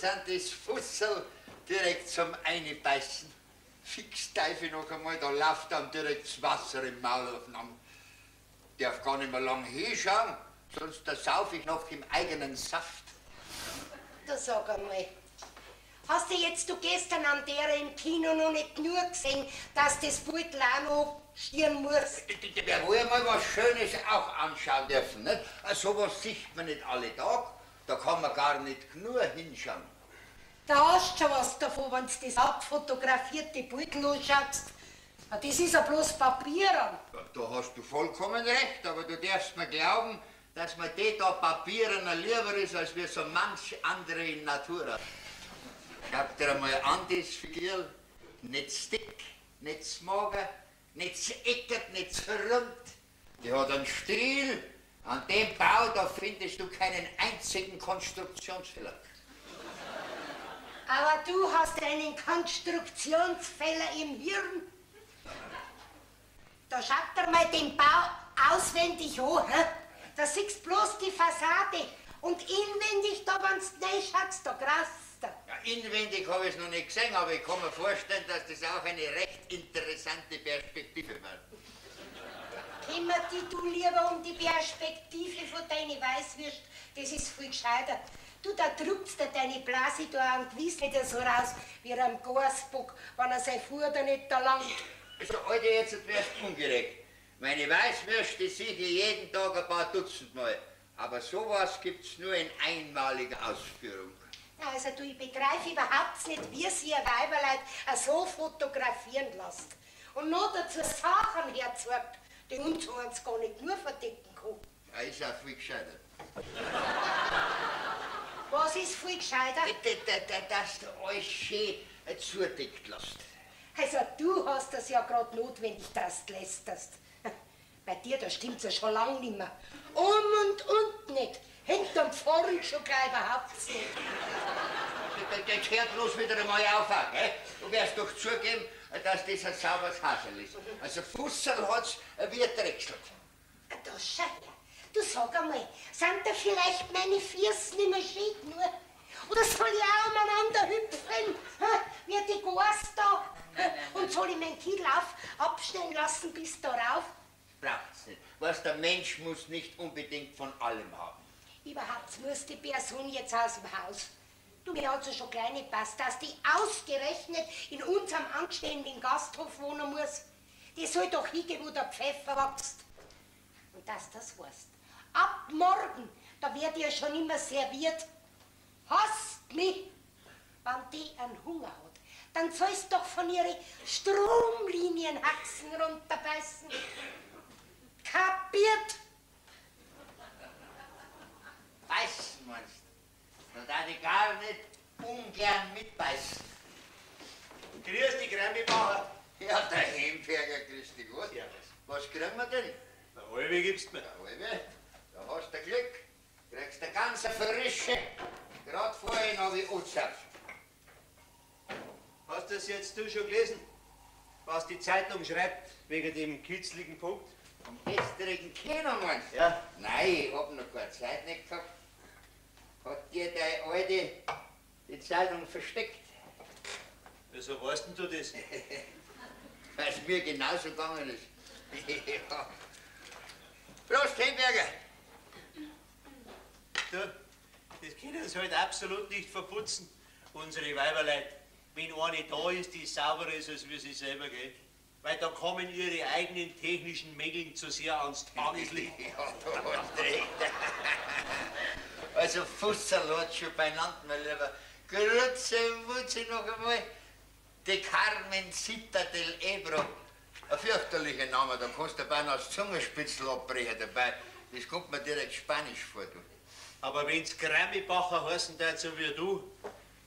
sind das Fussel direkt zum Einbeißen. Fix Teufel noch einmal, da läuft dann direkt das Wasser im Maul aufeinander. Darf gar nicht mehr lang hinschauen, sonst da sauf ich noch im eigenen Saft. Da sag einmal, hast du jetzt du gestern an der im Kino noch nicht nur gesehen, dass das Beutel auch noch stieren muss? Wer will mal was Schönes auch anschauen dürfen, nicht? Sowas sieht man nicht alle Tag, da kann man gar nicht nur hinschauen. Da hast du schon was davon, wenn du das abfotografierte Beutel anschaust. Das ist ja bloß Papier. Ja, da hast du vollkommen recht, aber du darfst mir glauben, dass mir die da Papierener lieber ist, als wir so manch andere in Natura. Schau dir einmal an, das Figürl. Nicht dick, nicht mager, nicht eckert, nicht rund. Die hat einen Stiel. An dem Bau, da findest du keinen einzigen Konstruktionsfehler. Aber du hast einen Konstruktionsfehler im Hirn. Da schaut dir mal den Bau auswendig an. He? Da siehst bloß die Fassade. Und inwendig, da wenn du reinschaust, da kratzt. Ja, inwendig habe ich es noch nicht gesehen, aber ich kann mir vorstellen, dass das auch eine recht interessante Perspektive war. Kümmer dich du lieber um die Perspektive von deinen Weißwürst, das ist viel gescheiter. Du, da drückst dir deine Blase da und gewiss nicht so raus wie am Gasbock, wenn er sein Futter nicht da langt. Also, Alte, jetzt wärst du ungerecht. Meine Weißwürste sehe ich jeden Tag ein paar Dutzend Mal. Aber sowas gibt's nur in einmaliger Ausführung. Also du, ich begreife überhaupt nicht, wie sie ihr Weiberleid so fotografieren lässt. Und noch dazu Sachen herzeigt, die uns eins gar nicht nur verdecken kann. Ja, ist auch viel gescheiter. Was ist viel gescheiter? Dass du alles schön zudeckt lässt. Also du hast das ja grad notwendig, dass du lästerst. Bei dir, da stimmt's ja schon lang nicht mehr. Um und nicht. Hinterm Vorn schon gleich überhaupt nicht. Jetzt hör bloß wieder einmal auf, gell? Du wirst doch zugeben, dass das ein sauberes Hasel ist. Also Fussel hat's wie drechselt. Da schau her. Du sag einmal, sind da vielleicht meine Füße nicht mehr schön genug? Oder soll ich auch umeinander hüpfen, wie die Gans da? Und soll ich meinen Kittel abstellen lassen bis da rauf? Braucht's nicht. Weißt, der Mensch muss nicht unbedingt von allem haben. Überhaupt muss die Person jetzt aus dem Haus. Du, mir hat's ja schon kleine gepasst, dass die ausgerechnet in unserem anständigen Gasthof wohnen muss. Die soll doch hingehen, wo der Pfeffer wächst. Und dass das weißt, ab morgen, da wird ihr schon immer serviert. Hasst mich, wenn die einen Hunger hat, dann soll's doch von ihre Stromlinienhaxen runterbeißen. Kapiert? Beißen meinst du? Da darf ich gar nicht ungern mitbeißen. Grüß dich, Grammibacher. Ja, der Hemberger, grüß dich Gott. Servus. Was kriegen wir denn? Eine halbe gibst mir. Eine halbe? Da hast du Glück. Kriegst eine ganz frische. Gerade vorhin hab ich angezapft. Hast du das jetzt du schon gelesen? Was die Zeitung schreibt wegen dem kitzligen Punkt? Am gestrigen Kino meinst du? Ja. Nein, ich hab noch keine Zeit nicht gehabt. Hat dir deine Alte die Zeitung versteckt? Wieso weißt denn du das? Weil's mir genauso gegangen ist. Ja. Prost, Hemberger! Du, das können sie halt absolut nicht verputzen, unsere Weiberleute. Wenn eine da ist, die sauberer ist als wir sie selber, gell? Weil da kommen ihre eigenen technischen Mängel zu sehr ans Tageslicht. Ja, du hast recht. Also Fusserl hat schon beieinander, mein Lieber. Grüezi, Wutzi noch einmal. Die Carmencita del Ebro. Ein fürchterlicher Name, da kannst du beinahe das Zungenspitzel abbrechen dabei. Das kommt mir direkt Spanisch vor, du. Aber wenn's Grammibacher heißen tät, so wie du,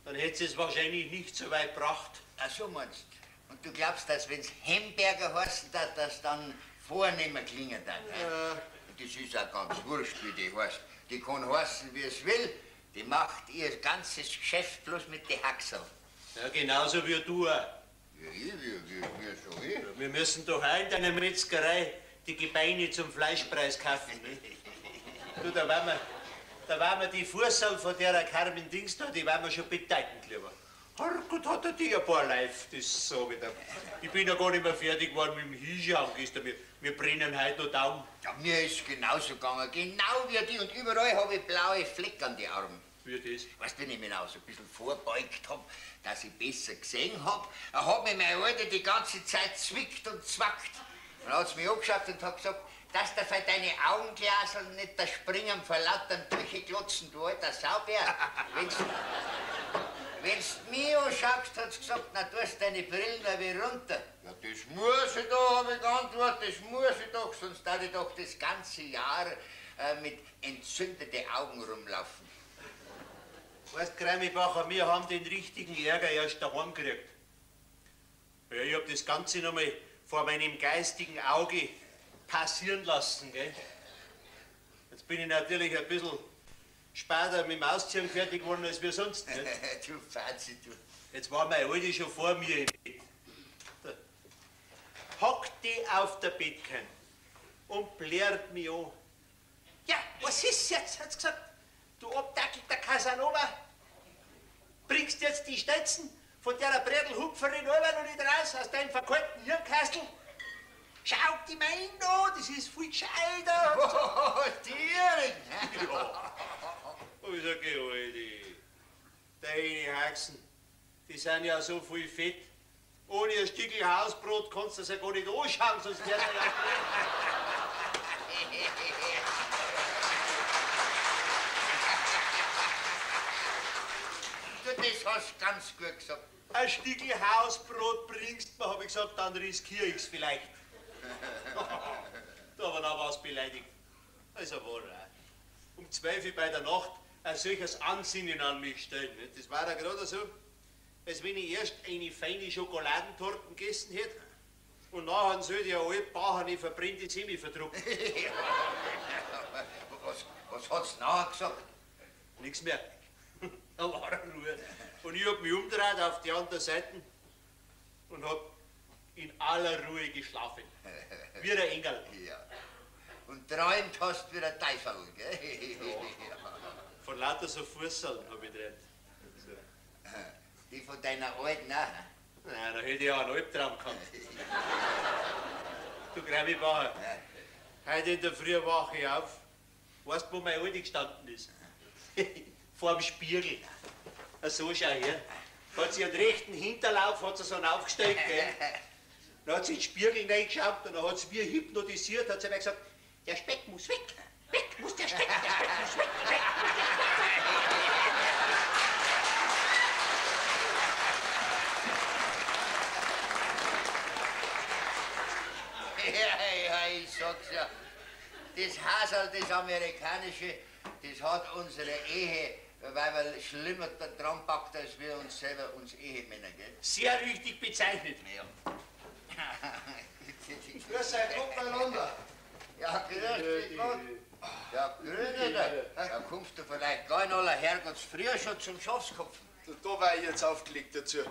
dann hätt's es wahrscheinlich nicht so weit gebracht. Ach so meinst du? Und du glaubst, dass wenn's Hemberger heißen tät, dass dann vornehmer klingen tät, ne? Ja. Das ist auch ganz wurscht, wie die heißt. Die kann heißen, wie es will. Die macht ihr ganzes Geschäft bloß mit den Haxel. Ja, genauso wie du auch. Ja, ich, wie so ich? Ja, wir müssen doch auch in deiner Metzgerei die Gebeine zum Fleischpreis kaufen. Ne? Du, da wollen wir Da war mir die Fußerl von der Carmen Dings da, die war mir schon bedeutend lieber. Herrgott, hat er die ein paar live, das sag ich dir. Ich bin ja gar nicht mehr fertig geworden mit dem Hinschauen gestern. Wir brennen heute noch Daumen. Ja, mir ist genauso gegangen, genau wie die. Und überall habe ich blaue Flecken an die Armen. Wie das? Weißt du, wenn ich mich auch so ein bisschen vorbeugt hab, dass ich besser gesehen hab, dann hat mich meine Alte die ganze Zeit zwickt und zwackt. Dann hat sie mich angeschaut und hat gesagt, dass du für deine Augenglaseln nicht da springen vor lauter Durchglotzen, du alter Saubär. Wenn's mich anschaust, hat sie gesagt, na, du hast deine Brillen ein wenig runter. Ja, das muss ich doch, hab ich geantwortet, das muss ich doch, sonst darf ich doch das ganze Jahr mit entzündeten Augen rumlaufen. Weißt, Grammibacher, wir haben den richtigen Ärger erst daheim gekriegt. Ja, ich hab das Ganze noch mal vor meinem geistigen Auge passieren lassen, gell? Jetzt bin ich natürlich ein bisschen später mit dem Ausziehen fertig geworden als wir sonst. Nicht? Du Fazi, du. Jetzt war meine Alte schon vor mir im Bett. Da hockt die auf der Bettkante und blärt mich an. Ja, was ist jetzt, hat sie gesagt. Du abdackelter Casanova. Bringst jetzt die Stelzen von der Bredel-Hupferin noch nicht raus aus deinem verkalkten Hirnkastel? Schau die mal hin da, das ist viel gescheiter. Oh, Tiere! Ja. Und ich sag, Alte, deine Haxen, die sind ja so viel fett. Ohne ein Stückchen Hausbrot kannst du das ja gar nicht anschauen, sonst wär's ja. Du, das hast du ganz gut gesagt. Ein Stückchen Hausbrot bringst mir, hab ich gesagt, dann riskiere ich's vielleicht. Da war noch was beleidigt. Also war auch. Um 12 Uhr bei der Nacht ein solches Ansinnen an mich stellen. Das war ja gerade so, als wenn ich erst eine feine Schokoladentorte gegessen hätte und nachher sollte ich eine altbachene verbrannte Semi verdrucken. Was hat's nachher gesagt? Nichts mehr. Da war er Ruhe. Und ich hab mich umgedreht auf die andere Seite und hab in aller Ruhe geschlafen. Wie ein Engel. Ja. Und träumt hast wie ein Teufel, gell? Ja. Von lauter so Fußerln hab ich geträumt. So. Die von deiner Alten auch? Nein, da hätte ich auch einen Albtraum gehabt. Du Grammibacher, heute in der Früh wache ich auf. Weißt du, wo meine Alte gestanden ist? Vorm Spiegel. So schau her. Hat sie einen rechten Hinterlauf, hat sie so einen aufgestellt, gell? Dann hat sie in den Spiegel reingeschaut und dann hat sie wie hypnotisiert, hat sie mir gesagt, der Speck muss weg, weg muss der Speck, der Speck muss weg, weg muss der Speck. Ja, ja, ich sag's ja. Das Hasel, das amerikanische, das hat unsere Ehe, weil wir schlimmer dran packt, als wir uns selber uns Ehemänner, gell? Sehr richtig bezeichnet. Ja. Grüß euch Gott beieinander. Ja, grüß dich Gott. Ja, grüß dich. Da kommst du vielleicht gar in aller Herrgottsfrüh schon zum Schafskopfen. Da war ich jetzt aufgelegt dazu.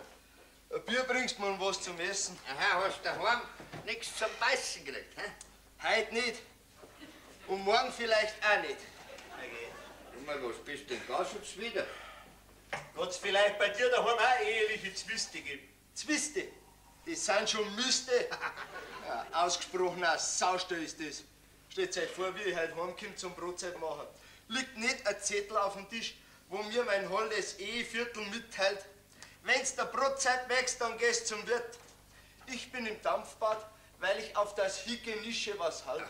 Ein Bier bringst mir und was zum Essen. Aha, hast du daheim nichts zum Beißen gekriegt, hä? Heute nicht. Und morgen vielleicht auch nicht. Okay. Was bist du denn gar schon wieder? Hat's vielleicht bei dir daheim auch eheliche Zwiste gegeben? Zwiste? Das sind schon Müste. Ja, ausgesprochener Saustall ist das. Stellt euch vor, wie ich heute heimkomme zum Brotzeit machen. Liegt nicht ein Zettel auf dem Tisch, wo mir mein holdes Eheviertel mitteilt. Wenn's der Brotzeit wächst, dann gehst zum Wirt. Ich bin im Dampfbad, weil ich auf das Hygienische was halte.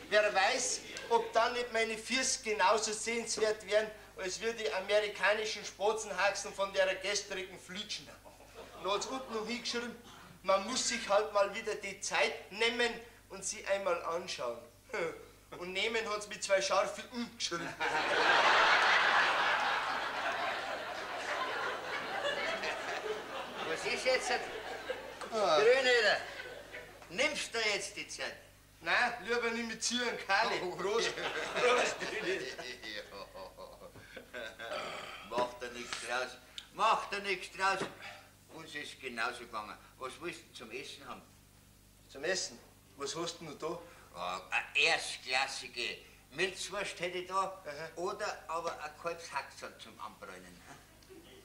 Wer weiß, ob dann nicht meine Füße genauso sehenswert wären, als wir die amerikanischen Spatzenhaxen von der gestrigen Flitschen. Und hat's unten noch hingeschrieben, man muss sich halt mal wieder die Zeit nehmen und sie einmal anschauen. Und nehmen hat's mit zwei scharfen U geschrieben. Was ist jetzt? Grüneder, nimmst du jetzt die Zeit? Nein, lieber nimm ich zu einen Kali. Prost. Prost. Macht da nichts draus. Macht da nichts draus. Uns ist genauso gegangen. Was willst du zum Essen haben? Zum Essen? Was hast du denn da? Oh, eine erstklassige Milzwurst hätte ich da. Oder aber ein Kalbshaxel zum Anbräunen.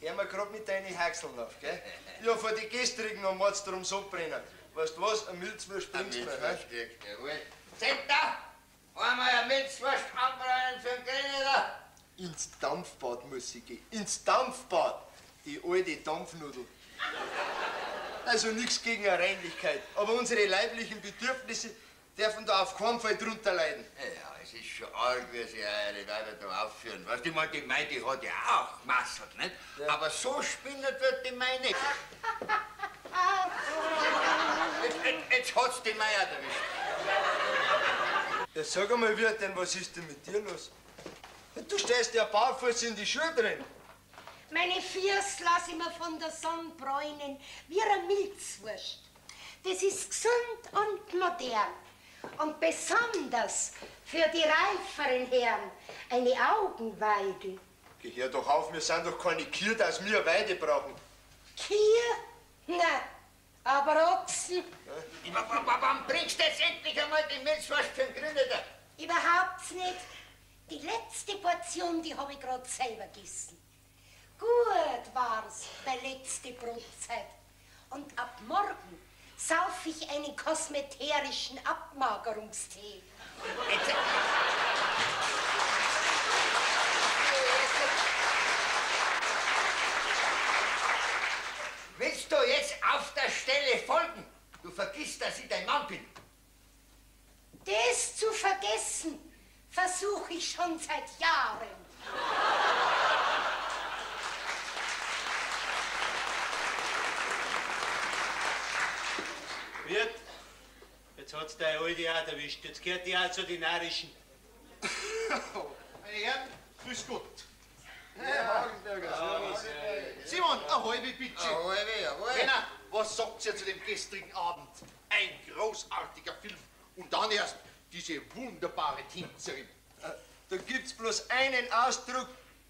Hör mir grad mit deinen Haxeln auf, gell? Ja, vor die gestrigen noch Mords drum so brennen. Weißt du was? Eine Milzwurst bringst du mir, Milzwurst kriegst du, jawohl. Zentner! Einmal eine Milzwurst anbräunen für den Grüneder! Ins Dampfbad muss ich gehen. Ins Dampfbad! Die alte Dampfnudel. Also nichts gegen eine Reinlichkeit, aber unsere leiblichen Bedürfnisse dürfen da auf keinen Fall drunter leiden. Ja, es ist schon arg, wie sich eure Weiber da aufführen. Weißt du, ich meine, die Mei, die hat ja auch gemasselt, nicht? Ja. Aber so spinnert wird die Mei nicht. Jetzt hat's die Mei auch erwischt. Ja, sag einmal, Wirt, denn was ist denn mit dir los? Du stehst ja barfuß in die Schuhe drin. Meine Füße lass ich mir von der Sonne bräunen, wie eine Milzwurst. Das ist gesund und modern. Und besonders für die reiferen Herren eine Augenweide. Geh hör doch auf, wir sind doch keine Kühe, dass wir eine Weide brauchen. Kühe? Na, aber Ochsen? Wann bringst du jetzt endlich einmal die Milzwurst für den Grüneder? Überhaupt nicht. Die letzte Portion, die habe ich grad selber gegessen. Gut war's bei letzte Brotzeit. Und ab morgen sauf ich einen kosmeterischen Abmagerungstee. Willst du jetzt auf der Stelle folgen? Du vergisst, dass ich dein Mann bin. Das zu vergessen, versuche ich schon seit Jahren. Wirt, jetzt hat's deine Alte auch erwischt. Jetzt gehört die auch zu den Narischen. Meine Herren, grüß Gott. Herr Hagenberger, servus. Simon, eine halbe bitte. Eine halbe, jawohl. Männer, was sagt ihr zu dem gestrigen Abend? Ein großartiger Film. Und dann erst diese wunderbare Tänzerin. Da gibt's bloß einen Ausdruck,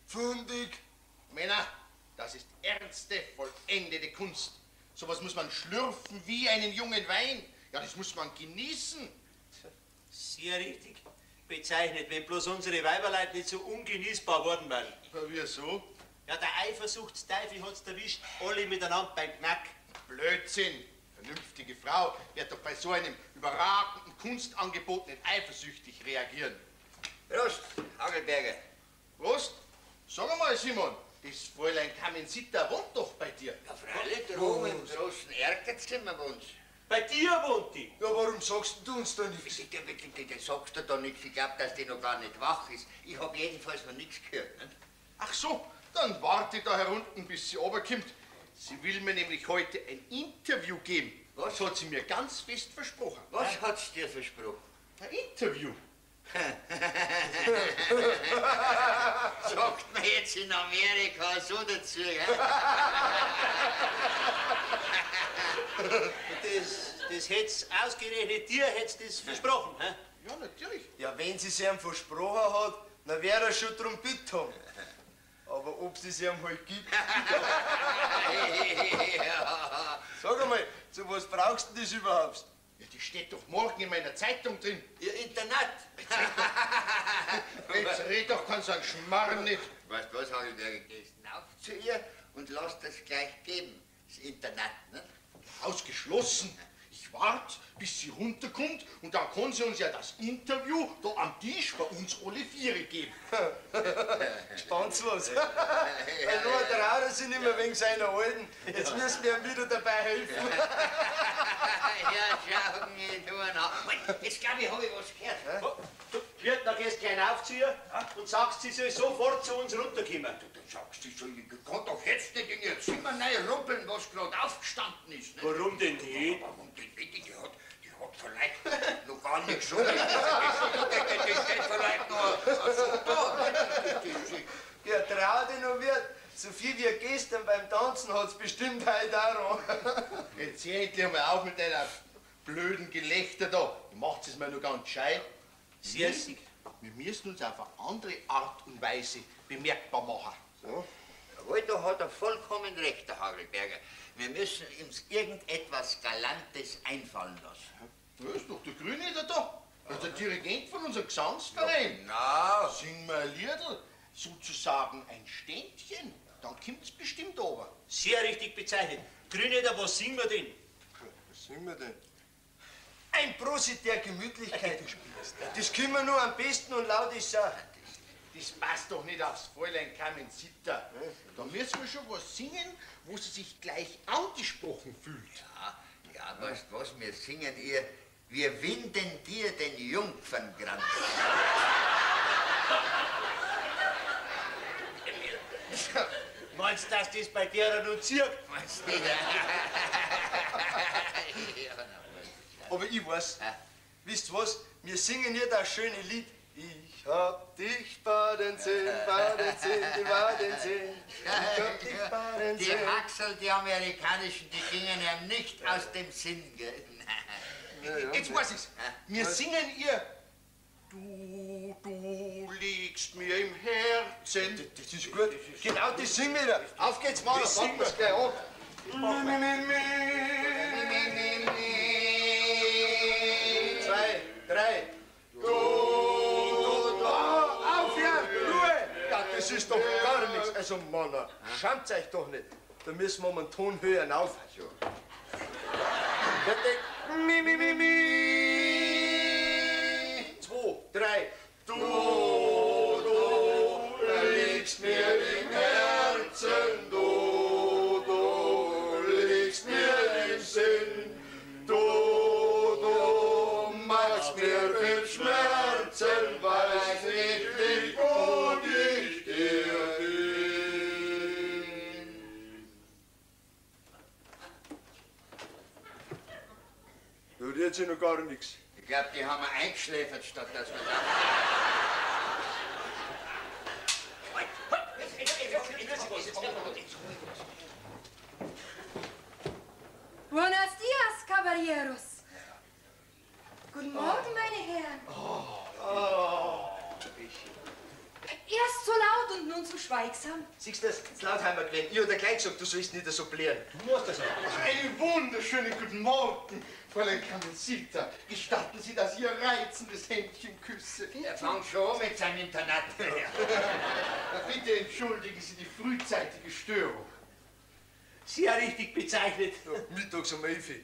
pfundig. Männer, das ist ernste, vollendete Kunst. Sowas muss man schlürfen wie einen jungen Wein. Ja, das muss man genießen. Sehr richtig bezeichnet, wenn bloß unsere Weiberleute nicht so ungenießbar worden wären. Ja, wieso? Ja, der Eifersuchtsteufel hat's erwischt, alle miteinander beim Knack. Blödsinn. Vernünftige Frau wird doch bei so einem überragenden Kunstangebot nicht eifersüchtig reagieren. Prost, Hagelberger. Prost. Sag einmal, Simon, das Fräulein Kamensita wohnt doch bei dir. Ja, freilich, droben im großen Erkerzimmer wohnt sie. Bei dir wohnt die? Ja, warum sagst du uns da nichts? Das sagst du da nichts. Ich glaub, dass die noch gar nicht wach ist. Ich hab jedenfalls noch nichts gehört. Ne? Ach so, dann warte da herunten, bis sie runterkommt. Sie will mir nämlich heute ein Interview geben. Was hat sie mir ganz fest versprochen? Was hat sie dir versprochen? Ein Interview. Sagt man jetzt in Amerika so dazu, gell? Das hätt's ausgerechnet dir, hätt's das versprochen, hä? Ja, natürlich. Ja, wenn sie es ihm versprochen hat, dann wär er schon drum bitten haben. Aber ob sie es ihm halt gibt. Ja. Sag einmal, zu was brauchst du denn das überhaupt? Ja, die steht doch morgen in meiner Zeitung drin. Ja, Internet. Jetzt red doch keinen so einen Schmarrn nicht. Weißt du was, Hagelberger, gehst rauf zu ihr und lass das gleich geben. Das Internet, ne? Ausgeschlossen. Ich warte, bis sie runterkommt und dann kann sie uns ja das Interview da am Tisch bei uns alle Viere geben. Gespannt was. Also, traut er sich nicht mehr wegen seiner Alten. Jetzt müssen wir ihm wieder dabei helfen. Ja, schau mir du an. Jetzt glaube ich, habe ich was gehört. Oh, du, Wirt, dann gehst du gleich auf zu ihr und sagst, sie soll sofort zu uns runterkommen. Du sagst, sie soll, ich kann doch jetzt nicht in ihr Zimmer rumpeln, was gerade aufgestanden ist. Ne? Warum denn nicht? Warum denn nicht? Die hat vielleicht noch gar nichts so. Die steht vielleicht noch so da. Ja, trau dich noch, Wirt. So viel wie gestern beim Tanzen hat's bestimmt heute auch noch. Jetzt hör endlich einmal auf mit deiner blöden Gelächter da. Du machst es mir nur ganz gescheit. Sehr richtig. Wir müssen uns auf eine andere Art und Weise bemerkbar machen. So. Jawohl, da hat er vollkommen recht, der Hagelberger. Wir müssen uns irgendetwas Galantes einfallen lassen. Da ist doch der Grüne da. Ja, der Dirigent von unserem Gesangsverein. Na, Singen wir ein Liedl, sozusagen ein Ständchen. Dann kommt's bestimmt runter. Sehr richtig bezeichnet. Grüneder, was singen wir denn? Was singen wir denn? Ein Prosit der Gemütlichkeit. Das können wir nur am besten und laut ist auch. Das passt doch nicht aufs Fräulein Carmencita. Da müssen wir schon was singen, wo sie sich gleich angesprochen fühlt. Ja, ja, weißt was, wir singen ihr, wir winden dir den Jungfernkranz. Meinst du, dass das bei der noch zirkt? Meinst du nicht? Ja, na, Aber ich weiß, wisst was, wir singen ihr das schöne Lied. Ich hab dich baden sehen, baden sehen, die baden sehen. Ich hab dich baden Die sehen. Haxel, die amerikanischen, die gingen ja nicht aus dem Sinn. Gell? Jetzt weiß ich's. Wir singen ihr. Du, du liegst mir im Herzen. Das ist gut. Genau, das singen wir wieder. Auf geht's, Mann, das singen wir gleich an. Mi, mi, mi, mi. 2, 3. Du, du, du. Aufhören, Ruhe! Ja, das ist doch gar nichts. Also, Männer, schamt euch doch nicht. Da müssen wir um einen Ton höher auf. Fertig. Mi, mi, mi, mi. 2, 3. Du, du liegst mir im Herzen, du, du liegst mir im Sinn. Du, du machst mir viel Schmerzen, weiß nicht, wie gut ich dir bin. Da rührt sich noch gar nichts. Ich glaube, die haben wir eingeschläfert, statt dass wir da. Buenos dias, Caballeros. Guten Morgen, meine Herren. Erst so laut und nun so schweigsam. Siehst du das? Das Lautheimer gewesen. Ich hab dir gleich gesagt, du sollst nicht so blären. Du musst das auch. Einen wunderschönen guten Morgen, Fräulein Carmencita. Gestatten Sie, dass ich Ihr reizendes Händchen küsse. Er fängt schon an mit seinem Internat. Bitte entschuldigen Sie die frühzeitige Störung. Sehr richtig bezeichnet. Mittags um 11 Uhr.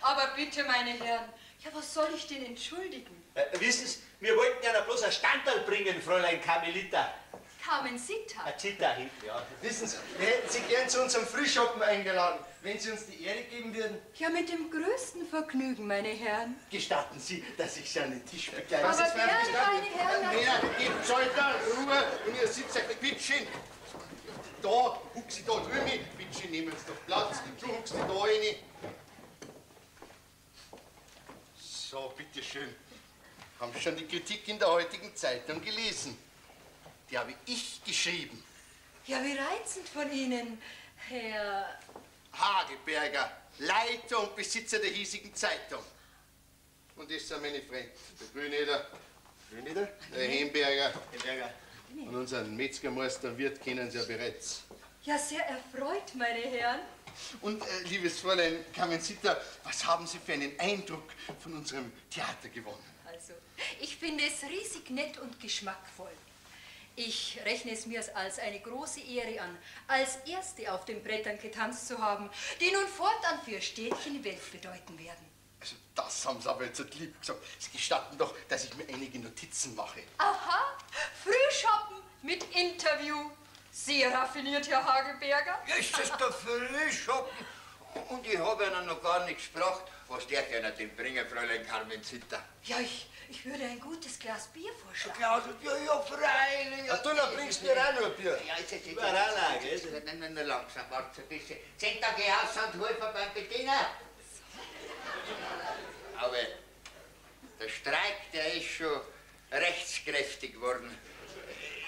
Aber bitte, meine Herren, ja, was soll ich denn entschuldigen? Wissen Sie, wir wollten ja noch bloß ein Standerl bringen, Fräulein Carmelita. Carmencita. Ein Zita hinten, ja. Wissen Sie, wir hätten Sie gern zu unserem Frühschoppen eingeladen, wenn Sie uns die Ehre geben würden. Ja, mit dem größten Vergnügen, meine Herren. Gestatten Sie, dass ich Sie an den Tisch begleite. Aber gern, meine Herren. Mehr, gebt euch da Ruhe und ihr sitzt euch, bitte schön. Da, huck Sie da drüben, bitte schön, nehmen Sie doch Platz. Du huckst Sie da rein. So, bitteschön. Haben Sie schon die Kritik in der heutigen Zeitung gelesen? Die habe ich geschrieben. Ja, wie reizend von Ihnen, Herr... Hagelberger, Leiter und Besitzer der hiesigen Zeitung. Und das sind meine Freunde, der Grüneder, Grüneder? der Hemberger Hemberger. und unseren Metzgermeister und Wirt kennen Sie ja bereits. Ja, sehr erfreut, meine Herren. Und, liebes Fräulein Carmencita, was haben Sie für einen Eindruck von unserem Theater gewonnen? Also, ich finde es riesig nett und geschmackvoll. Ich rechne es mir als eine große Ehre an, als Erste auf den Brettern getanzt zu haben, die nun fortan für Städtchen Welt bedeuten werden. Also, das haben Sie aber jetzt lieb gesagt. Sie gestatten doch, dass ich mir einige Notizen mache. Aha, Frühschoppen mit Interview. Sehr raffiniert, Herr Hagelberger. Ist das der Frühschoppen? Und ich habe Ihnen noch gar nichts gebracht. Was darf ich Ihnen denn bringen, Fräulein Carmencita? Ja, ich würde ein gutes Glas Bier vorschlagen. Klaus, ja, ja, freilich. Ja, du, dann bringst mir auch noch ein Bier. Ja, jetzt, jetzt, jetzt, Überall, jetzt, gell? jetzt, nein, nein, nein, langsam, warte ein bisschen. Zehn Tage aus und hol beim Bediener. Aber der Streik, der ist schon rechtskräftig geworden.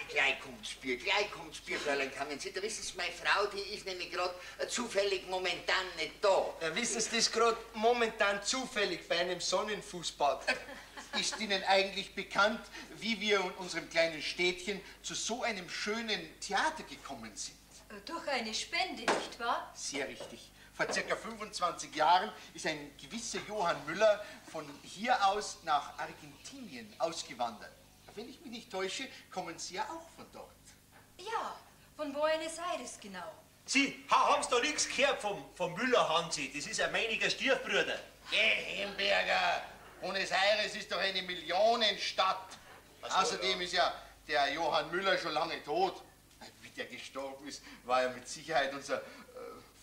Gleich kommt's Bier, gleich kommt's Bier, Fräulein Carmencita. Wissen Sie, meine Frau, die ist nämlich grad zufällig momentan nicht da. Ja, wissen Sie, das ist grad momentan zufällig bei einem Sonnenfußbad. Ist Ihnen eigentlich bekannt, wie wir in unserem kleinen Städtchen zu so einem schönen Theater gekommen sind? Durch eine Spende, nicht wahr? Sehr richtig. Vor ca. 25 Jahren ist ein gewisser Johann Müller von hier aus nach Argentinien ausgewandert. Wenn ich mich nicht täusche, kommen Sie ja auch von dort. Ja, von Buenos Aires genau. Sie, haben Sie da nichts gehört vom Müller Hansi? Das ist ein meiniger Stiefbruder. Geh, Hemberger! Buenos Aires ist doch eine Millionenstadt. So, außerdem ist ja der Johann Müller schon lange tot. Wie der gestorben ist, war ja mit Sicherheit unser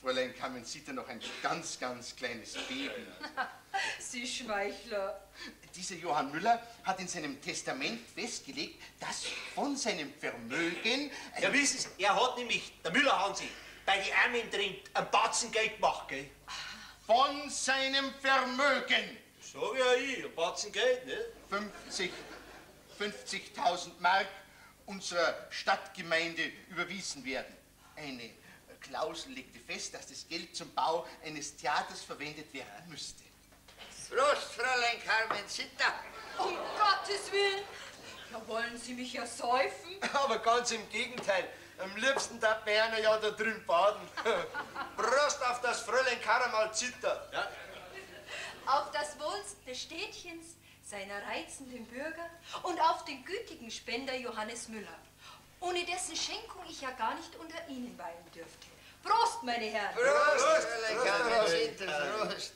Fräulein Carmencita noch ein ganz, ganz kleines Baby. Sie Schmeichler. Dieser Johann Müller hat in seinem Testament festgelegt, dass von seinem Vermögen... Ja, wissen Sie, er hat nämlich, der Müller Hansi, bei den Armen drin einen Batzen Geld gemacht, gell? Von seinem Vermögen! Sag ja ich, ein Batzen Geld, ne? 50.000 Mark unserer Stadtgemeinde überwiesen werden. Eine Klausel legte fest, dass das Geld zum Bau eines Theaters verwendet werden müsste. Prost, Fräulein Carmencita! Um Gottes Willen! Ja, wollen Sie mich ersäufen? Aber ganz im Gegenteil. Am liebsten darf mir einer ja da drüben baden. Prost auf das Fräulein Carmencita! Ja. Auf das Wohl des Städtchens, seiner reizenden Bürger und auf den gütigen Spender Johannes Müller, ohne dessen Schenkung ich ja gar nicht unter Ihnen weilen dürfte. Prost, meine Herren! Prost, Prost, Prost!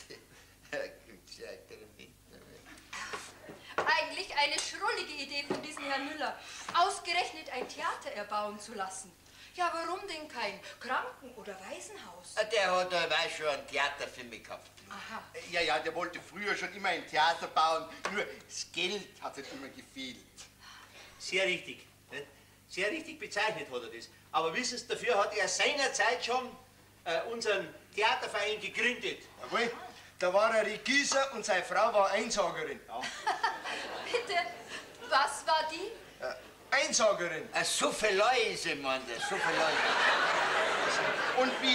Eigentlich eine schrullige Idee von diesem Herrn Müller, ausgerechnet ein Theater erbauen zu lassen. Ja, warum denn kein Kranken- oder Waisenhaus? Der hat ja schon ein Theater für mich gehabt. Aha. Ja, ja, der wollte früher schon immer ein Theater bauen, nur das Geld hat halt immer gefehlt. Sehr richtig. Ne? Sehr richtig bezeichnet hat er das. Aber wissen Sie, dafür hat er seinerzeit schon unseren Theaterverein gegründet. Jawohl, da war er Regisseur und seine Frau war Einsagerin. Ja. Bitte, was war die? Einsagerin. So viel Leute, Mann, so viel Leute. Und wie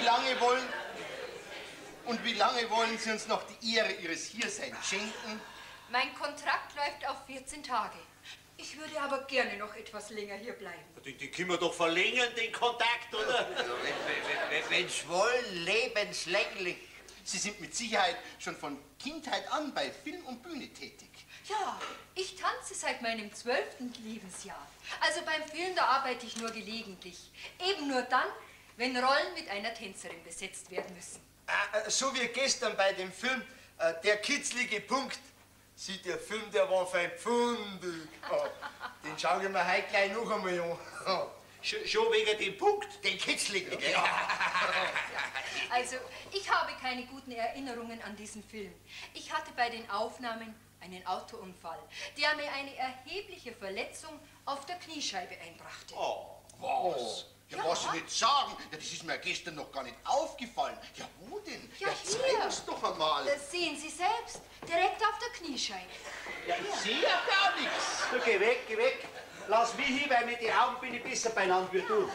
lange wollen Sie uns noch die Ehre Ihres Hierseins schenken? Mein Kontrakt läuft auf 14 Tage. Ich würde aber gerne noch etwas länger hier bleiben. Den können wir doch verlängern, den Kontakt, oder? Wenn's wollen, lebenslänglich. Sie sind mit Sicherheit schon von Kindheit an bei Film und Bühne tätig. Ja, ich tanze seit meinem 12. Lebensjahr. Also beim Film, da arbeite ich nur gelegentlich. Eben nur dann, wenn Rollen mit einer Tänzerin besetzt werden müssen. So wie gestern bei dem Film, Der kitzlige Punkt. Sieh, der Film, der war fein pfundig. Oh, den schau ich mir heute gleich noch einmal an. Schon wegen dem Punkt? Den kitzligen, gell? Ja. Also, ich habe keine guten Erinnerungen an diesen Film. Ich hatte bei den Aufnahmen einen Autounfall, der mir eine erhebliche Verletzung auf der Kniescheibe einbrachte. Oh, was? Ja, was Sie nicht sagen. Ja, das ist mir gestern noch gar nicht aufgefallen. Ja, wo denn? Ja, hier. Zeigen's doch einmal. Das sehen Sie selbst. Direkt auf der Kniescheibe. Ja, ich sehe ja gar nichts. Du, geh weg, geh weg. Lass mich hin, weil mit den Augen bin ich besser beieinander wie du.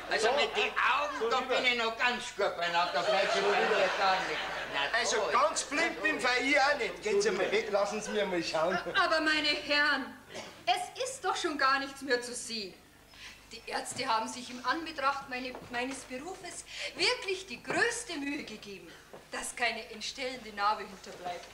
Also so, mit den Augen, so da bin ich noch ganz gut beieinander. Da fällt sie bei mir gar nicht. Na, also ganz blind bin ich auch nicht. Gehen Sie mal weg, lassen Sie mir mal schauen. Aber meine Herren, es ist doch schon gar nichts mehr zu sehen. Die Ärzte haben sich im Anbetracht meines Berufes wirklich die größte Mühe gegeben, dass keine entstellende Narbe hinterbleibt.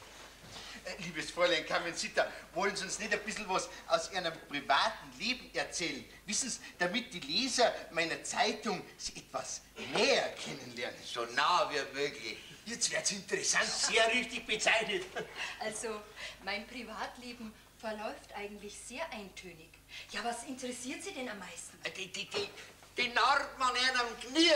Liebes Fräulein Carmencita, wollen Sie uns nicht ein bisschen was aus Ihrem privaten Leben erzählen? Wissen Sie, damit die Leser meiner Zeitung Sie etwas näher kennenlernen. So nah wie möglich. Jetzt wird's interessant. Sehr richtig bezeichnet. Also, mein Privatleben verläuft eigentlich sehr eintönig. Ja, was interessiert Sie denn am meisten? Die Narben an ihrem Knie,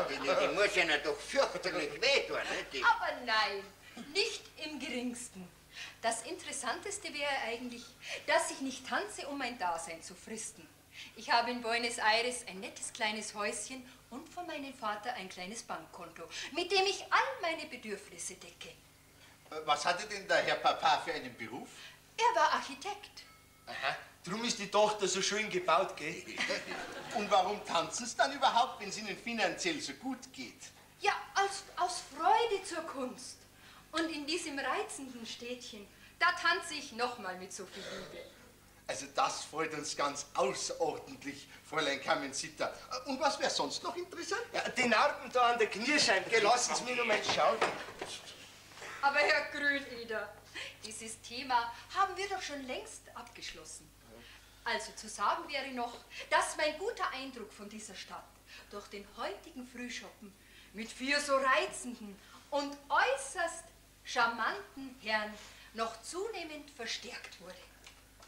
die muss ihnen doch fürchterlich wehtun, ne? Aber nein, nicht im geringsten. Das Interessanteste wäre eigentlich, dass ich nicht tanze, um mein Dasein zu fristen. Ich habe in Buenos Aires ein nettes kleines Häuschen und von meinem Vater ein kleines Bankkonto, mit dem ich all meine Bedürfnisse decke. Was hatte denn der Herr Papa für einen Beruf? Er war Architekt. Aha, drum ist die Tochter so schön gebaut, gell? Und warum tanzen Sie dann überhaupt, wenn es Ihnen finanziell so gut geht? Ja, aus Freude zur Kunst. Und in diesem reizenden Städtchen, da tanze ich nochmal mit so viel Liebe. Also das freut uns ganz außerordentlich, Fräulein Carmencita. Und was wäre sonst noch interessant? Ja, die Narben da an der Knierscheibe, gell, lassen Sie mich noch mal schauen. Aber Herr Grüneder, dieses Thema haben wir doch schon längst abgeschlossen. Also zu sagen wäre noch, dass mein guter Eindruck von dieser Stadt durch den heutigen Frühschoppen mit 4 so reizenden und äußerst charmanten Herren noch zunehmend verstärkt wurde.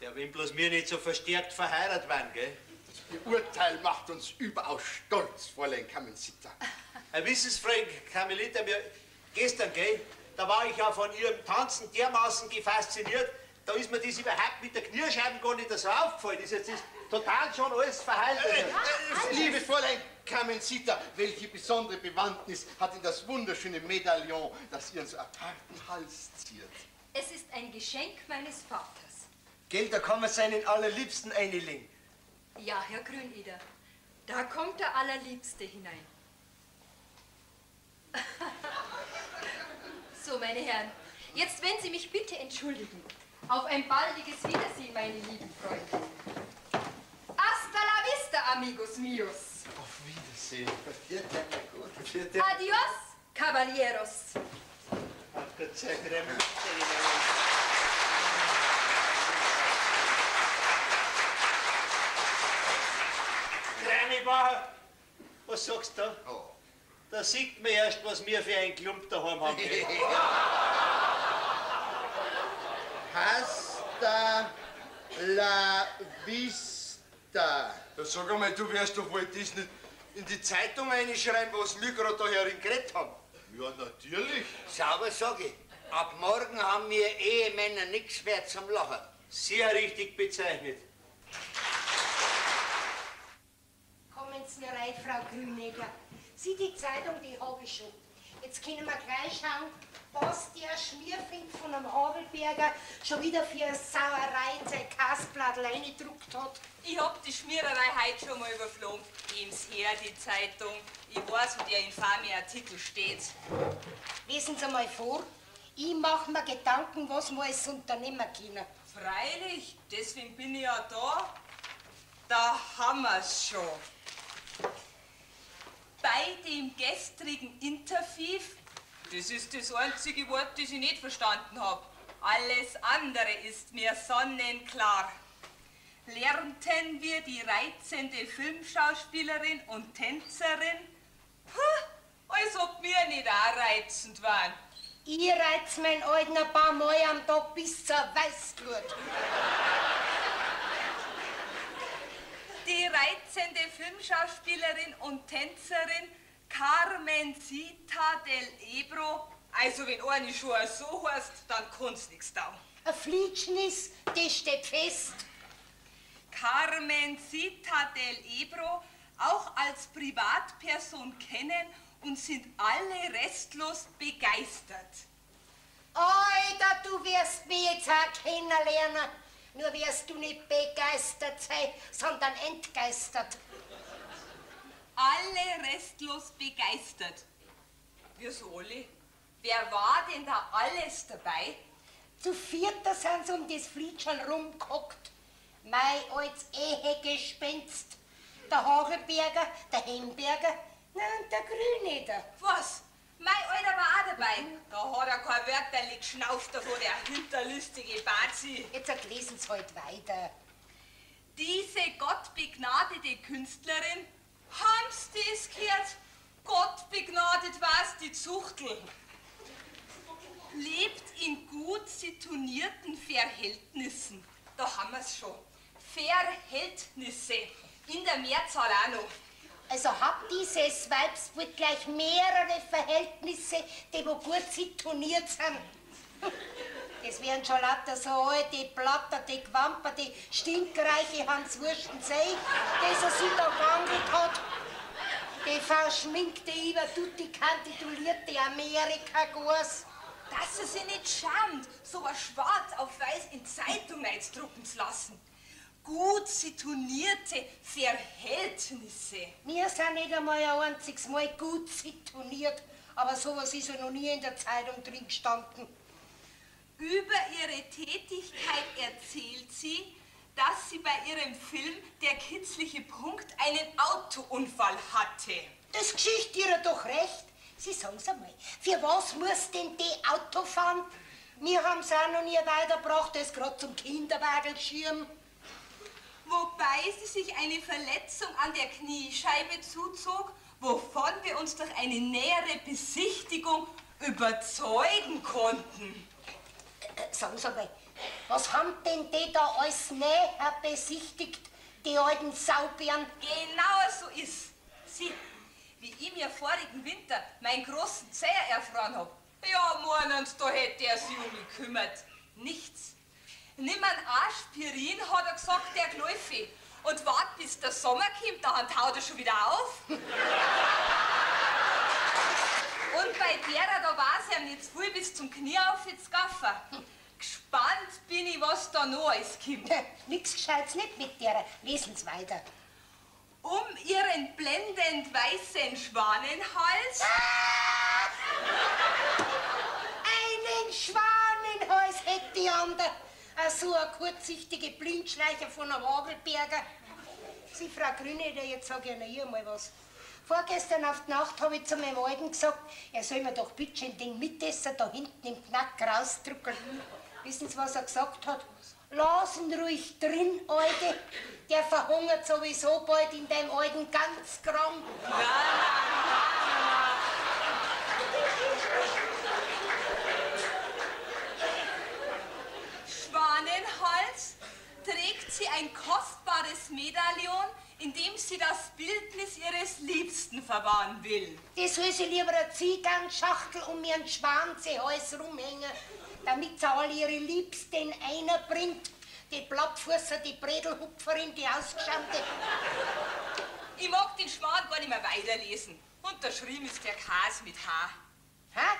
Ja, wenn bloß wir nicht so verstärkt verheiratet waren, gell? Ihr Urteil macht uns überaus stolz, Fräulein Carmencita. Wissen Sie, Fräulein Carmelita, wir, gestern, gell, da war ich ja von Ihrem Tanzen dermaßen gefasziniert, da ist mir das überhaupt mit der Knierscheibe gar nicht so aufgefallen. Das ist jetzt total schon alles verheilt. Liebe Fräulein Carmencita, welche besondere Bewandtnis hat denn das wunderschöne Medaillon, das Ihren so aparten Hals ziert? Es ist ein Geschenk meines Vaters. Gell, da kann man seinen Allerliebsten einlegen. Ja, Herr Grüneder, da kommt der Allerliebste hinein. So, meine Herren, jetzt, wenn Sie mich bitte entschuldigen, auf ein baldiges Wiedersehen, meine lieben Freunde. Hasta la vista, amigos mios. Auf Wiedersehen. Adios, caballeros. Gott sei Dank. Was sagst du da? Oh. Da sieht man erst, was wir für einen Klump daheim haben. Hasta la vista. Ja, sag einmal, du wirst doch wohl das nicht in die Zeitung reinschreiben, was wir gerade da herin geredet haben. Ja, natürlich. Sauber sag ich, ab morgen haben wir Ehemänner nichts mehr zum Lachen. Sehr richtig bezeichnet. Kommen Sie rein, Frau Grünegger. Sie, die Zeitung, die hab ich schon. Jetzt können wir gleich schauen, was der Schmierfink von einem Hagelberger schon wieder für eine Sauerei in sein Kasblatt reingedruckt hat. Ich hab die Schmiererei heute schon mal überflogen. Geben's her, die Zeitung. Ich weiß, wo der infame Artikel steht. Lesen Sie mal vor. Ich mach mir Gedanken, was wir alles unternehmen können. Freilich, deswegen bin ich ja da. Da haben wir's schon. Bei dem gestrigen Interview, das ist das einzige Wort, das ich nicht verstanden hab. Alles andere ist mir sonnenklar. Lernten wir die reizende Filmschauspielerin und Tänzerin, puh, als ob wir nicht auch reizend waren. Ich reiz meinen Alten ein paar Mal am Tag bis zur Weißglut. Die reizende Filmschauspielerin und Tänzerin Carmencita del Ebro. Also wenn eine schon so heißt, dann kann's nix dauern. Ein Flietschen ist, das steht fest. Carmencita del Ebro auch als Privatperson kennen und sind alle restlos begeistert. Alter, du wirst mich jetzt auch kennenlernen. Nur wirst du nicht begeistert sein, sondern entgeistert. Alle restlos begeistert. Wieso alle? Wer war denn da alles dabei? Zu vierter sind sie um das Flietschall rumgehockt. Mein altes Ehegespenst. Der Hagelberger, der Hemberger, na und der Grüneder. Was? Mein Alter war auch dabei. Da hat er kein Wörterli geschnauft davon, der hinterlistige Bazi. Jetzt lesen Sie halt weiter. Diese gottbegnadete Künstlerin, haben's das gehört? Gottbegnadet war's, die Zuchtel. Lebt in gut situnierten Verhältnissen. Da haben wir's schon. Verhältnisse. In der Mehrzahl auch noch. Also hat dieses Weibsbild gleich mehrere Verhältnisse, die wo gut situniert sind. Das wären schon lauter so alte, platterte, gewamperte, stinkreiche Hanswursten sein, das er sich da geangelt hat. Die verschminkte, über tutti kantitulierte Amerika-Gors. Dass er sich nicht schämt, so was schwarz auf weiß in Zeitung eindrucken zu lassen. Gut situnierte Verhältnisse. Wir sind nicht einmal ein einziges Mal gut situniert, aber sowas ist ja noch nie in der Zeitung drin gestanden. Über ihre Tätigkeit erzählt sie, dass sie bei ihrem Film Der kitzliche Punkt einen Autounfall hatte. Das Geschichte ihrer doch recht. Sie sagen's einmal, für was muss denn die Auto fahren? Wir haben's auch noch nie weitergebracht, das grad zum Kinderwagelschirm. Wobei sie sich eine Verletzung an der Kniescheibe zuzog, wovon wir uns durch eine nähere Besichtigung überzeugen konnten. Sagen Sie mal, was haben denn die da alles näher besichtigt, die alten Saubären? Genau so ist. Sie, wie ich mir vorigen Winter meinen großen Zeher erfroren hab. Ja, meinen Sie, da hätte er sich um mich gekümmert. Nichts. Nimm ein Aspirin, hat er gesagt, der Gläufe. Und wart, bis der Sommer kommt, dann taut er schon wieder auf. Und bei derer, da war's ihm nicht zu viel bis zum Knie auf jetzt Gaffer. Gespannt bin ich, was da noch alles kommt. Nix Gescheites nicht mit derer. Lesen Sie weiter. Um ihren blendend weißen Schwanenhals. Ah! Einen Schwanenhals hätte die andere. So ein kurzsichtige Blindschleicher von einem Wagelberger. Sie, Frau Grüneder, jetzt sag ich Ihnen hier mal was. Vorgestern auf die Nacht habe ich zu meinem Alten gesagt, er soll mir doch bitte schön den Mitesser da hinten im Knack rausdrücken. Wissen Sie, was er gesagt hat? Lass ihn ruhig drin, Alte. Der verhungert sowieso bald in deinem alten Ganzkram. Schwanenhals trägt sie ein kostbares Medaillon, in dem sie das Bildnis ihres Liebsten verwahren will. Das soll sie lieber eine Ziehgarnschachtel um ihren Schwanzehals rumhängen, damit sie alle ihre Liebsten einer bringt. Die Plattfusser, die Bredelhupferin, die Ausgeschamte. Ich mag den Schwan gar nicht mehr weiterlesen. Unterschrieben ist der Kas mit H. Ha?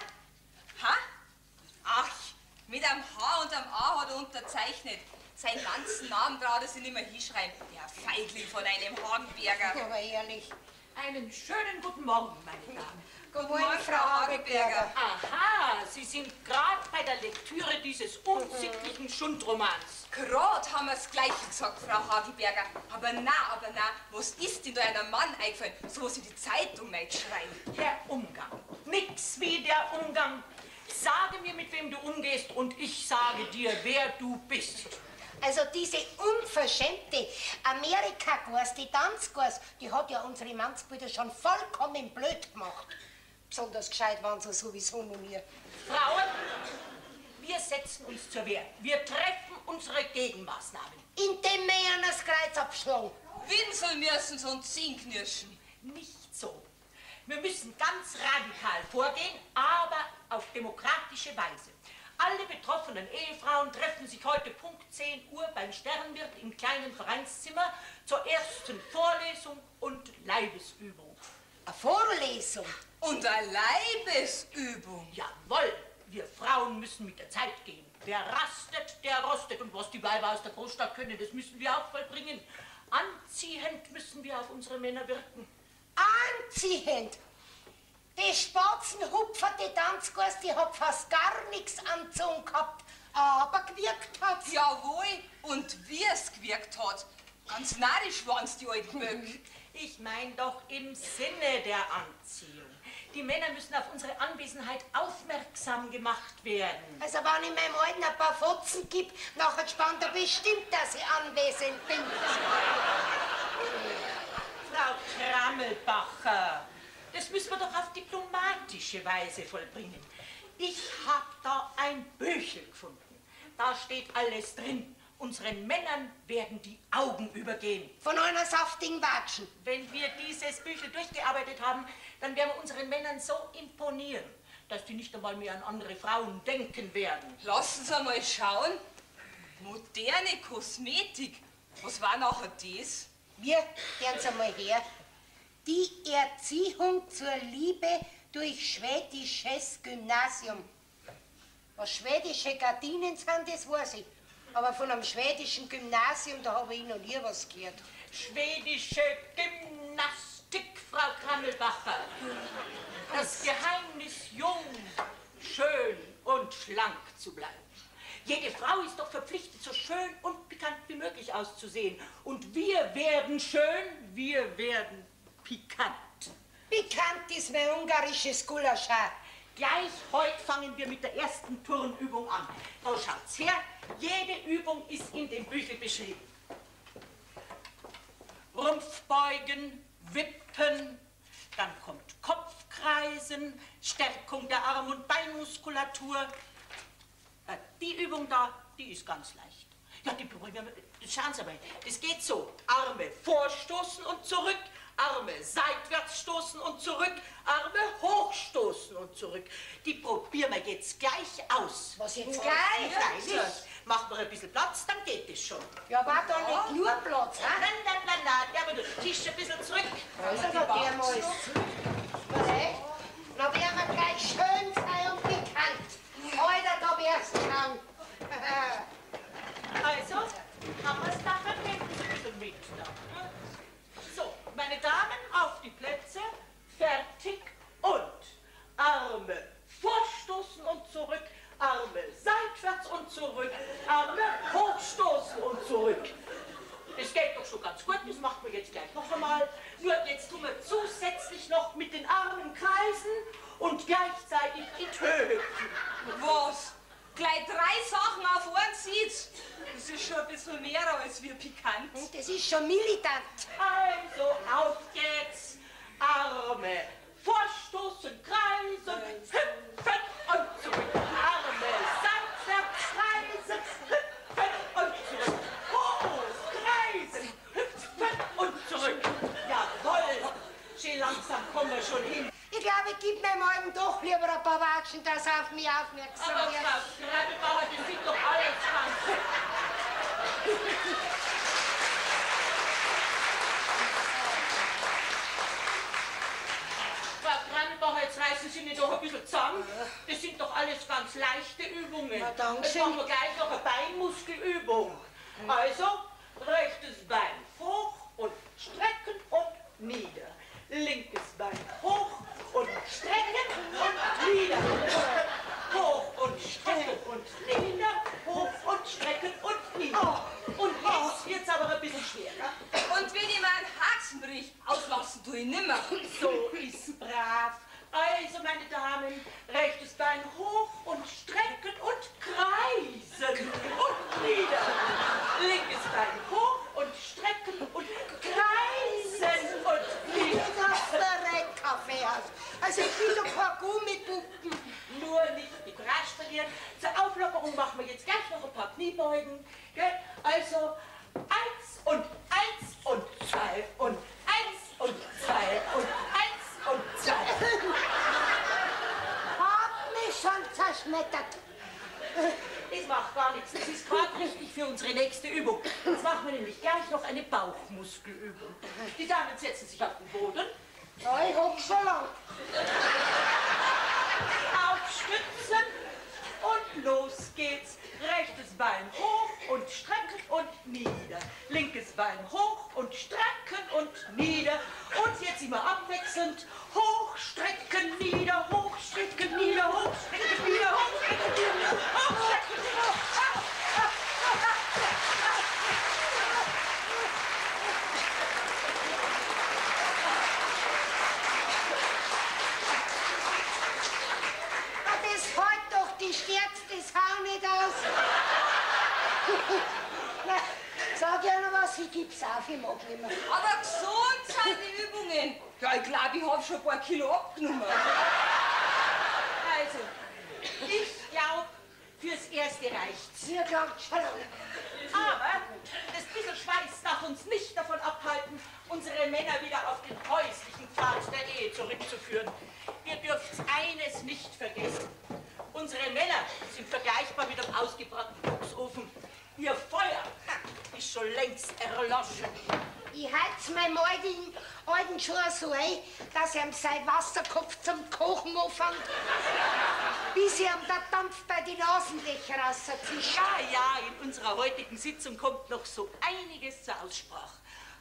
Ha? Ach, mit einem H und einem A hat er unterzeichnet. Seinen ganzen Namen traut er sich nicht mehr hinschreiben. Der Feigling von einem Hagenberger. Aber ehrlich. Einen schönen guten Morgen, meine Damen. Guten Morgen, Frau Hagelberger. Aha, Sie sind gerade bei der Lektüre dieses unsittlichen Schundromans. Gerade haben wir's gleich gesagt, Frau Hagelberger. Aber na, was ist denn da einem Mann eingefallen, sowas in die Zeitung schreiben? Der Umgang. Nix wie der Umgang. Sage mir, mit wem du umgehst, und ich sage dir, wer du bist. Also diese unverschämte Amerika-Gors, die Tanzgors, die hat ja unsere Mannsbilder schon vollkommen blöd gemacht. Besonders gescheit waren sie sowieso noch nie. Frauen, wir setzen uns zur Wehr. Wir treffen unsere Gegenmaßnahmen. Indem wir ihnen das Kreuz abschlagen. Winseln müssen sie und Zehn knirschen. Nicht so. Wir müssen ganz radikal vorgehen, aber auf demokratische Weise. Alle betroffenen Ehefrauen treffen sich heute Punkt 10 Uhr beim Sternwirt im kleinen Vereinszimmer zur ersten Vorlesung und Leibesübung. Eine Vorlesung? Und eine Leibesübung? Jawohl, wir Frauen müssen mit der Zeit gehen. Wer rastet, der rostet. Und was die Weiber aus der Großstadt können, das müssen wir auch vollbringen. Anziehend müssen wir auf unsere Männer wirken. Anziehend? Die Spatzenhupfer, die Tanzgors, die hat fast gar nichts anzogen gehabt, aber gewirkt hat's. Jawohl, und wie es gewirkt hat. Ganz narrisch waren's, die alten Böcke. Ich mein doch im Sinne der Anziehung. Die Männer müssen auf unsere Anwesenheit aufmerksam gemacht werden. Also wenn ich meinem Alten ein paar Fotzen gib, nachher spannt er bestimmt, dass ich anwesend bin. Frau Krammelbacher, das müssen wir doch auf diplomatische Weise vollbringen. Ich hab da ein Büchel gefunden. Da steht alles drin. Unseren Männern werden die Augen übergehen. Von einer saftigen Watschen. Wenn wir dieses Büchel durchgearbeitet haben, dann werden wir unseren Männern so imponieren, dass die nicht einmal mehr an andere Frauen denken werden. Lassen Sie mal schauen. Moderne Kosmetik. Was war nachher das? Wir, gehen Sie mal her. Die Erziehung zur Liebe durch schwedisches Gymnasium. Was schwedische Gardinen sind, das weiß ich. Aber von einem schwedischen Gymnasium, da habe ich noch nie was gehört. Schwedische Gymnastik, Frau Krammelbacher. Das Geheimnis, jung, schön und schlank zu bleiben. Jede Frau ist doch verpflichtet, so schön und pikant wie möglich auszusehen. Und wir werden schön, wir werden pikant. Pikant ist mein ungarisches Gulasch. Gleich heute fangen wir mit der ersten Turnübung an. Da schaut's her, jede Übung ist in dem Büchel beschrieben. Rumpfbeugen, Wippen, dann kommt Kopfkreisen, Stärkung der Arm- und Beinmuskulatur. Die Übung da, die ist ganz leicht. Ja, die probieren wir. Schauen Sie mal, das geht so. Arme vorstoßen und zurück, Arme seitwärts stoßen und zurück, Arme hochstoßen und zurück. Die probieren wir jetzt gleich aus. Was jetzt gleich? Freilich. Machen wir ein bisschen Platz, dann geht es schon. Ja, war da nicht nur Platz, hä? Nein, nein, nein, nein. Ja, aber den Tisch ein bisschen zurück. Also, da gehen wir alles zurück. Na, werden wir gleich schön sein und pikant. Alter, da wär's krank. Also, haben wir's nachher hinten ein bisschen mit da. So, meine Damen, auf die Plätze, fertig und Arme vorstoßen und zurück, Arme seitwärts und zurück, Arme hochstoßen und zurück. Das geht doch schon ganz gut, das machen wir jetzt gleich noch einmal. Nur jetzt tun wir zusätzlich noch mit den Armen kreisen und gleichzeitig in die Höhe hüpfen. Was? Gleich 3 Sachen auf einen Sitz. Das ist schon ein bisschen mehr als wir pikant. Und das ist schon militant. Also, auf geht's. Arme vorstoßen, kreisen, hüpfen und zurück. Arme seitwärts kreisen, hüpfen und zurück. Hoch, kreisen, hüpfen und zurück. Jawohl, schön langsam kommen wir schon hin. Ich glaube, ich gebe meinem Alten doch lieber ein paar Watschen, dass er auf mich aufmerksam Aber wird. Frau Gräbelbauer, das sind doch alles ganz. Frau Gräbelbauer, jetzt reißen Sie mich doch ein bisschen zusammen. Das sind doch alles ganz leichte Übungen. Na, danke Jetzt schön. machen wir gleich noch eine Beinmuskelübung. Also, rechtes Bein hoch und strecken und nieder. Linkes Bein hoch und strecken und nieder. Hoch und strecken und nieder. Hoch und strecken und nieder. Und jetzt wird's aber ein bisschen schwerer. Und wenn ich mir einen Haxen brich, auslassen tue ich nimmer. So ist brav. Also, meine Damen, rechtes Bein hoch und strecken und kreisen und nieder. Linkes Bein hoch und strecken und kreisen und nieder. Das Kaffeehaus. Also ich bin doch kein Gummipuppen. Nur nicht die Courage verlieren. Zur Auflockerung machen wir jetzt gleich noch ein paar Kniebeugen. Gell? Also 1 und 1 und 2 und 1 und 2 und 1 und 2. Hab mich schon zerschmettert. Das macht gar nichts. Das ist gerade richtig für unsere nächste Übung. Jetzt machen wir nämlich gleich noch eine Bauchmuskelübung. Die Damen setzen sich auf den Boden. Ja, ich hock schon lang. Aufstützen und los geht's. Rechtes Bein hoch und strecken und nieder. Linkes Bein hoch und strecken und nieder. Und jetzt immer abwechselnd. Hoch, strecken, nieder, hoch, strecken, nieder, hoch, strecken, nieder, hoch, strecken, nieder, hoch, strecken, nieder. Das hält doch die stärkste Sau nicht aus. Na, sag ja noch was, ich geb's auf, ich mag nicht mehr. Aber gesund sind die Übungen. Ja, ich glaube, ich hab schon ein paar Kilo abgenommen. Also, ich glaub, fürs Erste reicht's. Mir glaubt schon lange. Aber das bisschen Schweiß darf uns nicht davon abhalten, unsere Männer wieder auf den häuslichen Pfad der Ehe zurückzuführen. Wir dürfen eines nicht vergessen. Unsere Männer sind vergleichbar mit einem ausgebrannten Kochsofen. Ihr Feuer ist schon längst erloschen. Ich heiz meinem alten schon so ein, dass er ihm sein Wasserkopf zum Kochen anfängt, bis ihm der Dampf bei den Nasenlöchern rauszischt. Ja, ja, in unserer heutigen Sitzung kommt noch so einiges zur Aussprache.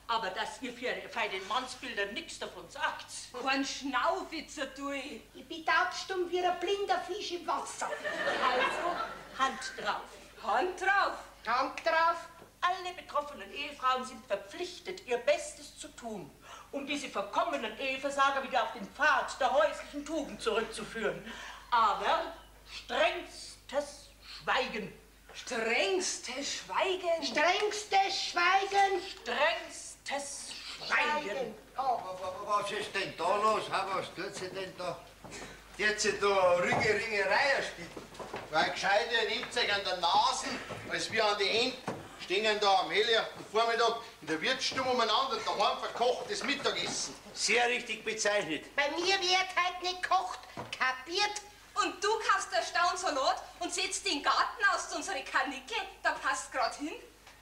Aber dass ihr für feinen Mannsbilder nichts davon sagt. Kein Schnaufitzer tue ich. Ich bin taubstumm wie ein blinder Fisch im Wasser. Also, Hand drauf. Hand drauf. Hand drauf. Alle betroffenen Ehefrauen sind verpflichtet, ihr Bestes zu tun, um diese verkommenen Eheversager wieder auf den Pfad der häuslichen Tugend zurückzuführen. Aber strengstes Schweigen. Strengstes Schweigen. Strengstes Schweigen. Strengstes Schweigen. Oh, was ist denn da los? Was tut sie denn da? Jetzt sich da Ringe, Ringerei spielt. Weil gescheiter nimmt sich an der Nase, als wir an die Hände. Stehen da am helllichten Vormittag in der Wirtsstube umeinander und daheim verkochtes Mittagessen. Sehr richtig bezeichnet. Bei mir wird halt nicht gekocht, kapiert? Und du kaufst einen Staunsalat und setzt den Garten aus zu unsere Kanickel, da passt grad hin.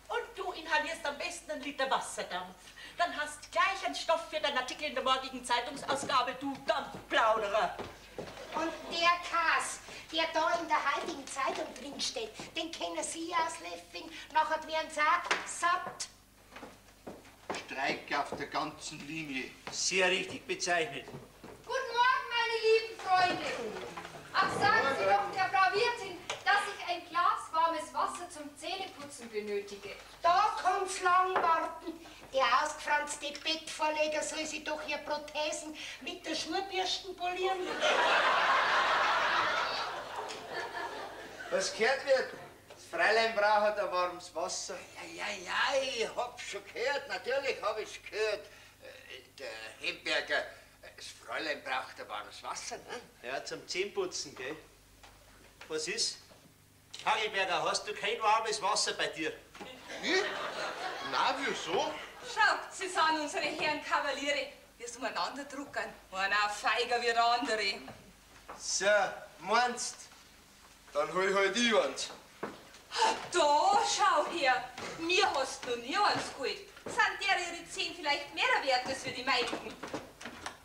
Und du inhalierst am besten einen Liter Wasserdampf. Dann hast gleich einen Stoff für deinen Artikel in der morgigen Zeitungsausgabe, du Dampfplauderer. Und der Kass, der da in der heutigen Zeitung drinsteht, den können Sie auslöffeln, nachher werden Sie auch satt. Streik auf der ganzen Linie. Sehr richtig bezeichnet. Guten Morgen, meine lieben Freunde. Ach, sagen Sie doch der Frau Wirtin, dass ich ein Glas warmes Wasser zum Zähneputzen benötige. Da kommt's lang warten. Der ausgefranste Bettvorleger soll sich doch ihr Prothesen mit der Schuhbürsten polieren. Was gehört wird? Das Fräulein braucht ein warmes Wasser. Ja, ja, ja, ich hab's schon gehört. Natürlich hab ich's gehört. Der Hemberger, das Fräulein braucht ein warmes Wasser, ne? Ja, zum Zähneputzen, gell? Was ist? Hagelberger, hast du kein warmes Wasser bei dir? Ich? Na, wieso? Schaut, sie sind unsere Herren Kavaliere, wie sie umeinander drucken. Einer feiger wie der andere. So, meinst? Dann hol ich halt ich eins. Da, schau her. Mir hast du nie eins geholt. Sind der ihre 10 vielleicht mehr wert als wir die meinigen?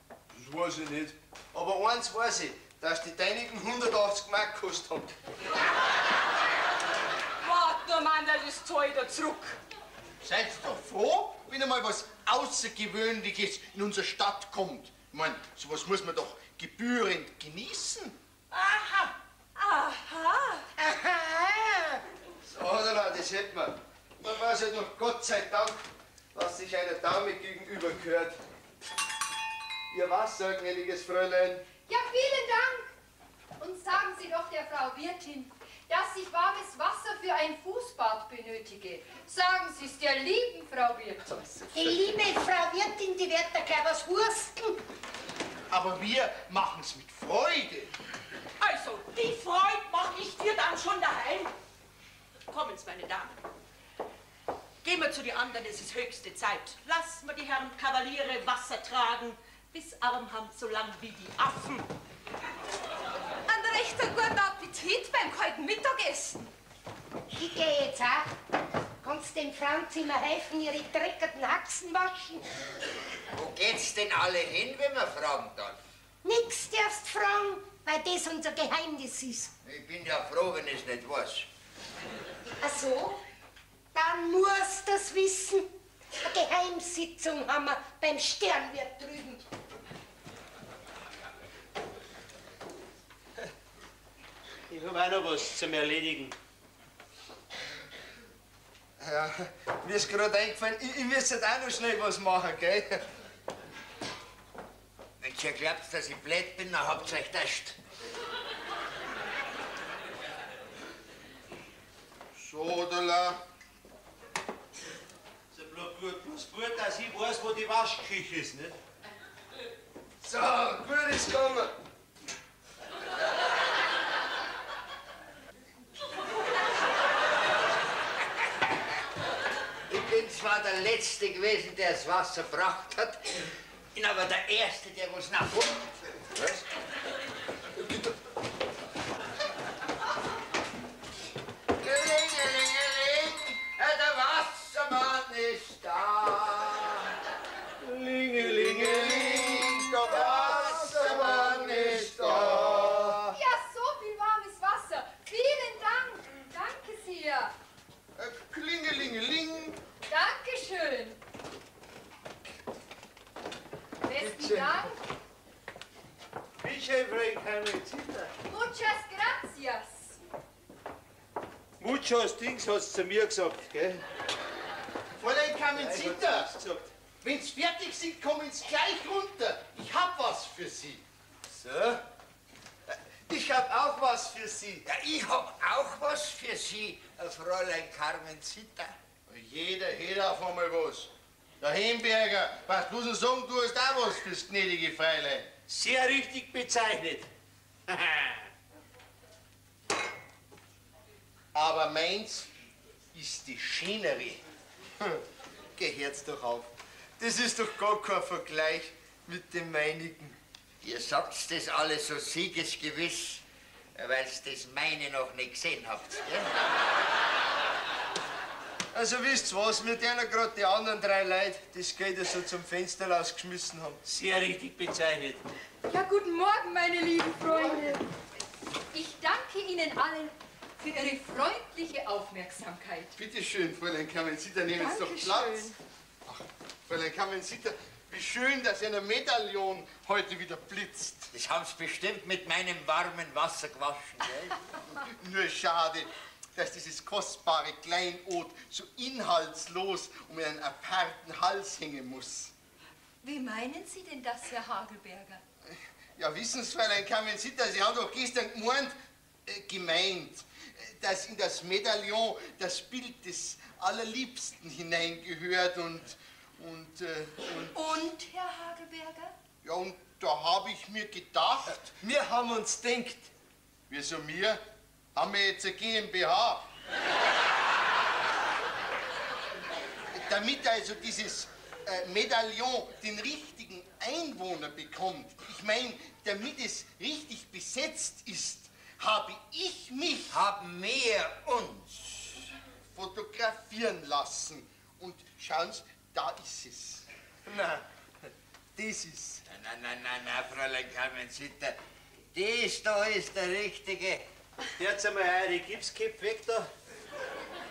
Das weiß ich nicht. Aber eins weiß ich, dass die deinigen 180 Mark gekostet haben. Wart nur, Mann, das zahl ich da zurück. Seid doch froh, wenn einmal was Außergewöhnliches in unsere Stadt kommt. Ich mein, sowas muss man doch gebührend genießen. Aha! Aha! Aha! So, das hätten wir. Man weiß ja noch Gott sei Dank, was sich einer Dame gegenüber gehört. Ihr Wasser, gnädiges Fräulein. Ja, vielen Dank. Und sagen Sie doch der Frau Wirtin, dass ich warmes Wasser für ein Fußbad benötige. Sagen Sie es der lieben Frau Wirtin. Die liebe Frau Wirtin, die wird da gleich was husten. Aber wir machen's mit Freude. Also, die Freude mach ich dir dann schon daheim. Kommen Sie, meine Damen. Gehen wir zu den anderen, es ist höchste Zeit. Lassen wir die Herren Kavaliere Wasser tragen, bis Arm haben so lang wie die Affen. Ein rechter guten Appetit beim kalten Mittagessen. Ich gehe jetzt auch. Kannst dem Frauenzimmer helfen, ihre dreckigen Haxen waschen? Wo geht's denn alle hin, wenn man fragen darf? Nix darfst fragen, weil das unser Geheimnis ist. Ich bin ja froh, wenn ich's nicht weiß. Ach so? Dann musst das wissen. Eine Geheimsitzung haben wir beim Sternwirt drüben. Ich habe auch noch was zum Erledigen. Ja, mir ist gerade eingefallen, ich müsste auch noch schnell was machen, gell? Wenn ihr glaubt, dass ich blöd bin, dann habt ihr euch täuscht. So, Dala. Ist ja bloß gut, dass ich weiß, wo die Waschküche ist, nicht? So, gut ist gegangen. Ich bin zwar der Letzte gewesen, der das Wasser gebracht hat, bin aber der Erste, der was nachholt. Was? Gelingelingeling, der Wassermann ist da. Lingelingeling, der Wassermann ist da. Ja, so viel warmes Wasser. Vielen Dank. Danke sehr. Klingelingeling. Dankeschön. Besten Dank. Bitte, Frau Muchas gracias. Muchos Dings hat's zu mir gesagt, gell? Carmencita, wenn's fertig sind, kommen Sie gleich runter. Ich hab was für Sie. So? Ich hab auch was für Sie. Ja, ich hab auch was für Sie, Fräulein Carmencita. Jeder hätte auf einmal was. Der Hemberger, was du denn sagen, du hast auch was fürs gnädige Fräulein. Sehr richtig bezeichnet. Aber meins ist die schönere. Geh herz doch auf. Das ist doch gar kein Vergleich mit dem meinigen. Ihr sagt das alles so siegesgewiss, weil's das meine noch nicht gesehen habt. Gell? Also wisst ihr was, mir denen gerade die anderen drei Leute das Geld so zum Fenster rausgeschmissen haben. Sehr richtig bezeichnet. Ja, guten Morgen, meine lieben Freunde. Ich danke Ihnen allen für Ihre freundliche Aufmerksamkeit. Bitte schön, Fräulein Carmencita, nehmen Sie doch Platz. Ach, Fräulein Carmencita, wie schön, dass Ihr Medaillon heute wieder blitzt. Das haben Sie bestimmt mit meinem warmen Wasser gewaschen, gell? Nur schade, dass dieses kostbare Kleinod so inhaltslos um einen aparten Hals hängen muss. Wie meinen Sie denn das, Herr Hagelberger? Ja, wissen Sie, Fräulein Carmencita, Sie haben doch gestern gemeint, dass in das Medaillon das Bild des Allerliebsten hineingehört und... Und, Herr Hagelberger? Ja, und da habe ich mir gedacht... Wir haben uns denkt. Wieso wir? Haben wir jetzt eine GmbH? Damit also dieses Medaillon den richtigen Einwohner bekommt, ich meine, damit es richtig besetzt ist, habe ich mich... Haben wir uns fotografieren lassen. Und schauen Sie, da ist es. Na, das ist... Nein, nein, nein, nein, Fräulein Carmencita, das da ist der richtige. Jetzt einmal eure Gipskäpfe weg da,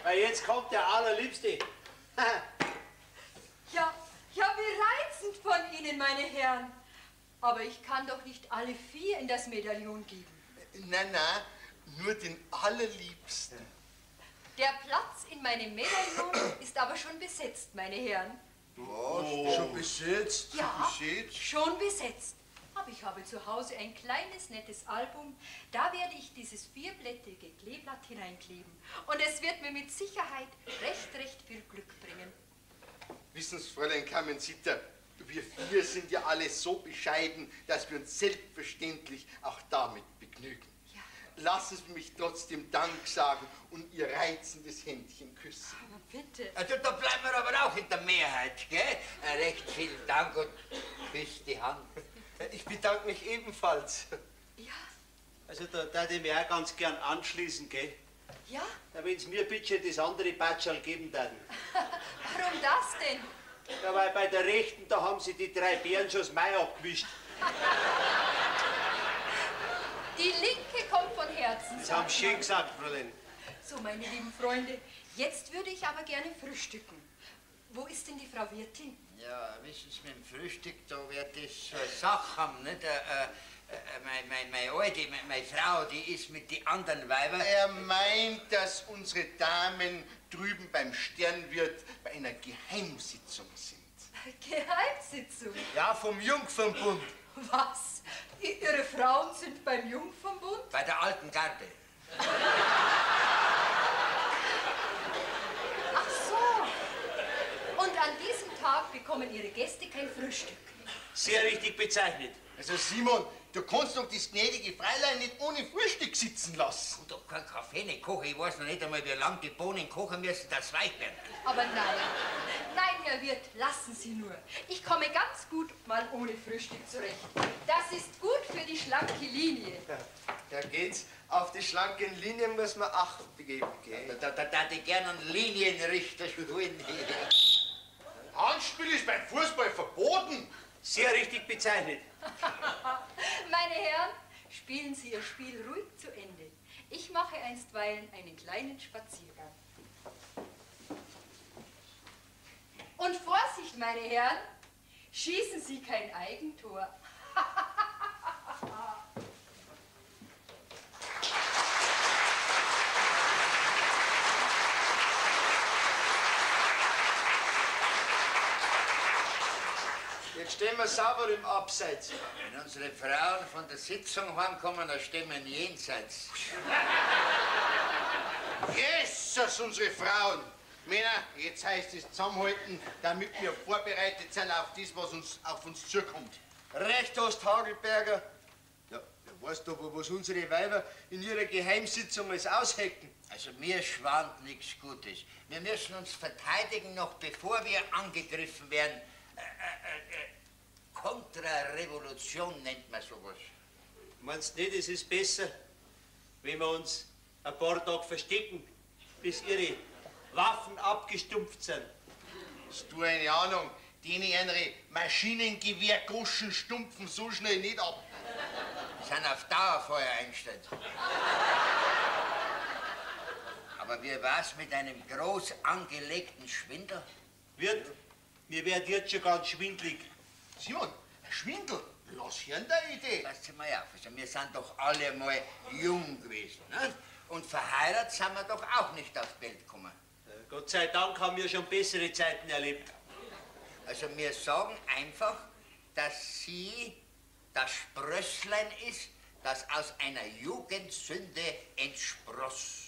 weil jetzt kommt der Allerliebste. Ja, ja, wie reizend von Ihnen, meine Herren. Aber ich kann doch nicht alle vier in das Medaillon geben. Nein, nein, nur den Allerliebsten. Der Platz in meinem Medaillon ist aber schon besetzt, meine Herren. Was? Oh. Schon besetzt? Ja, besetzt? Schon besetzt. Aber ich habe zu Hause ein kleines, nettes Album. Da werde ich dieses vierblättrige Kleeblatt hineinkleben. Und es wird mir mit Sicherheit recht viel Glück bringen. Wissen Sie, Fräulein Carmencita, wir vier sind ja alle so bescheiden, dass wir uns selbstverständlich auch damit begnügen. Ja. Lassen Sie mich trotzdem Dank sagen und Ihr reizendes Händchen küssen. Aber bitte. Also, da bleiben wir aber auch in der Mehrheit, gell? Recht vielen Dank und küss die Hand. Ich bedanke mich ebenfalls. Ja. Also da darf ich mich auch ganz gern anschließen, gell? Ja. Da wenn Sie mir bitte das andere Patscherl geben würden. Warum das denn? Ja, weil bei der Rechten, da haben sie die drei Bären schon das Mai abgewischt. Die Linke kommt von Herzen. Das haben Sie schön gesagt, Fräulein. So, meine lieben Freunde, jetzt würde ich aber gerne frühstücken. Wo ist denn die Frau Wirtin? Ja, wissen Sie, mit dem Frühstück, da wird das so eine Sache haben, nicht? Meine Alte, meine Frau, die ist mit den anderen Weibern. Er meint, dass unsere Damen drüben beim Sternwirt bei einer Geheimsitzung sind. Geheimsitzung? Ja, vom Jungfernbund. Was? Ihre Frauen sind beim Jungfernbund? Bei der alten Garde. Ach so. Und an diesem Tag bekommen Ihre Gäste kein Frühstück. Sehr richtig bezeichnet. Also Simon, du kannst doch das gnädige Fräulein nicht ohne Frühstück sitzen lassen. Und doch kein Kaffee nicht kochen. Ich weiß noch nicht einmal, wie lange die Bohnen kochen müssen, dass sie weich werden. Aber nein, nein, Herr Wirt, lassen Sie nur. Ich komme ganz gut mal ohne Frühstück zurecht. Das ist gut für die schlanke Linie. Ja, da geht's. Auf die schlanken Linien muss man Acht geben, gell? Da die gerne einen Linienrichter spielen. Handspiel ist beim Fußball verboten. Sehr richtig bezeichnet. Meine Herren, spielen Sie Ihr Spiel ruhig zu Ende. Ich mache einstweilen einen kleinen Spaziergang. Und Vorsicht, meine Herren, schießen Sie kein Eigentor. Stehen wir sauber im Abseits. Wenn unsere Frauen von der Sitzung heimkommen, dann stehen wir jenseits. Jesus, unsere Frauen! Männer, jetzt heißt es zusammenhalten, damit wir vorbereitet sind auf das, was uns auf uns zukommt. Recht hast, Hagelberger. Ja, wer weiß aber, was unsere Weiber in ihrer Geheimsitzung alles aushecken. Also mir schwant nichts Gutes. Wir müssen uns verteidigen, noch bevor wir angegriffen werden. Kontrarevolution nennt man sowas. Meinst du nicht, es ist besser, wenn wir uns ein paar Tage verstecken, bis ihre Waffen abgestumpft sind? Hast du eine Ahnung? Denen ihre Maschinengewehrgoschen stumpfen so schnell nicht ab. Die sind auf Dauerfeuer eingestellt. Aber wie war's mit einem groß angelegten Schwindel? Wird? Mir wird jetzt schon ganz schwindlig. Simon, ein Schwindel? Lass hören deine Idee. Passt mal auf, also wir sind doch alle mal jung gewesen. Ne? Und verheiratet sind wir doch auch nicht auf die Welt gekommen. Gott sei Dank haben wir schon bessere Zeiten erlebt. Also wir sagen einfach, dass sie das Sprösslein ist, das aus einer Jugendsünde entspross.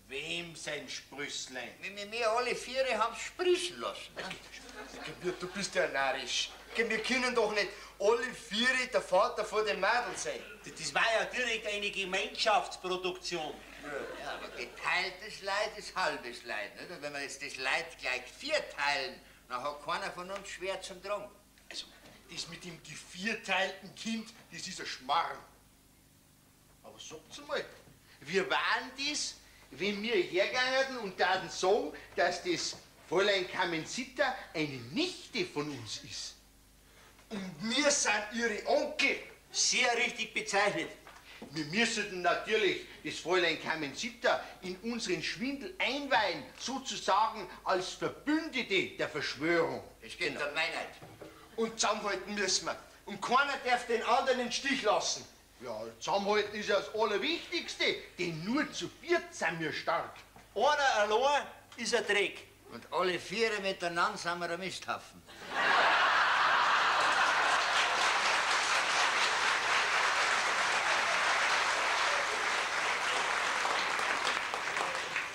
Wem sein Sprösslein? Wir alle vier haben's sprießen lassen. Ne? Du bist ja narrisch. Wir können doch nicht alle vier der Vater vor dem Mädel sein. Das war ja direkt eine Gemeinschaftsproduktion. Ja, aber geteiltes Leid ist halbes Leid. Nicht? Und wenn wir jetzt das Leid gleich vier teilen, dann hat keiner von uns schwer zum Tragen. Also, das mit dem gevierteilten Kind, das ist ein Schmarrn. Aber sagt's mal, wir waren das, wenn wir hergegangen und taten sagen, dass das Fräulein Carmencita eine Nichte von uns ist. Und wir sind ihre Onkel. Sehr richtig bezeichnet. Wir müssen natürlich das Fräulein Carmencita in unseren Schwindel einweihen, sozusagen als Verbündete der Verschwörung. Es geht um Meinheit. Und zusammenhalten müssen wir. Und keiner darf den anderen im Stich lassen. Ja, zusammenhalten ist ja das Allerwichtigste, denn nur zu viert sind wir stark. Einer allein ist ein Dreck. Und alle vier miteinander sind wir ein Misthaufen.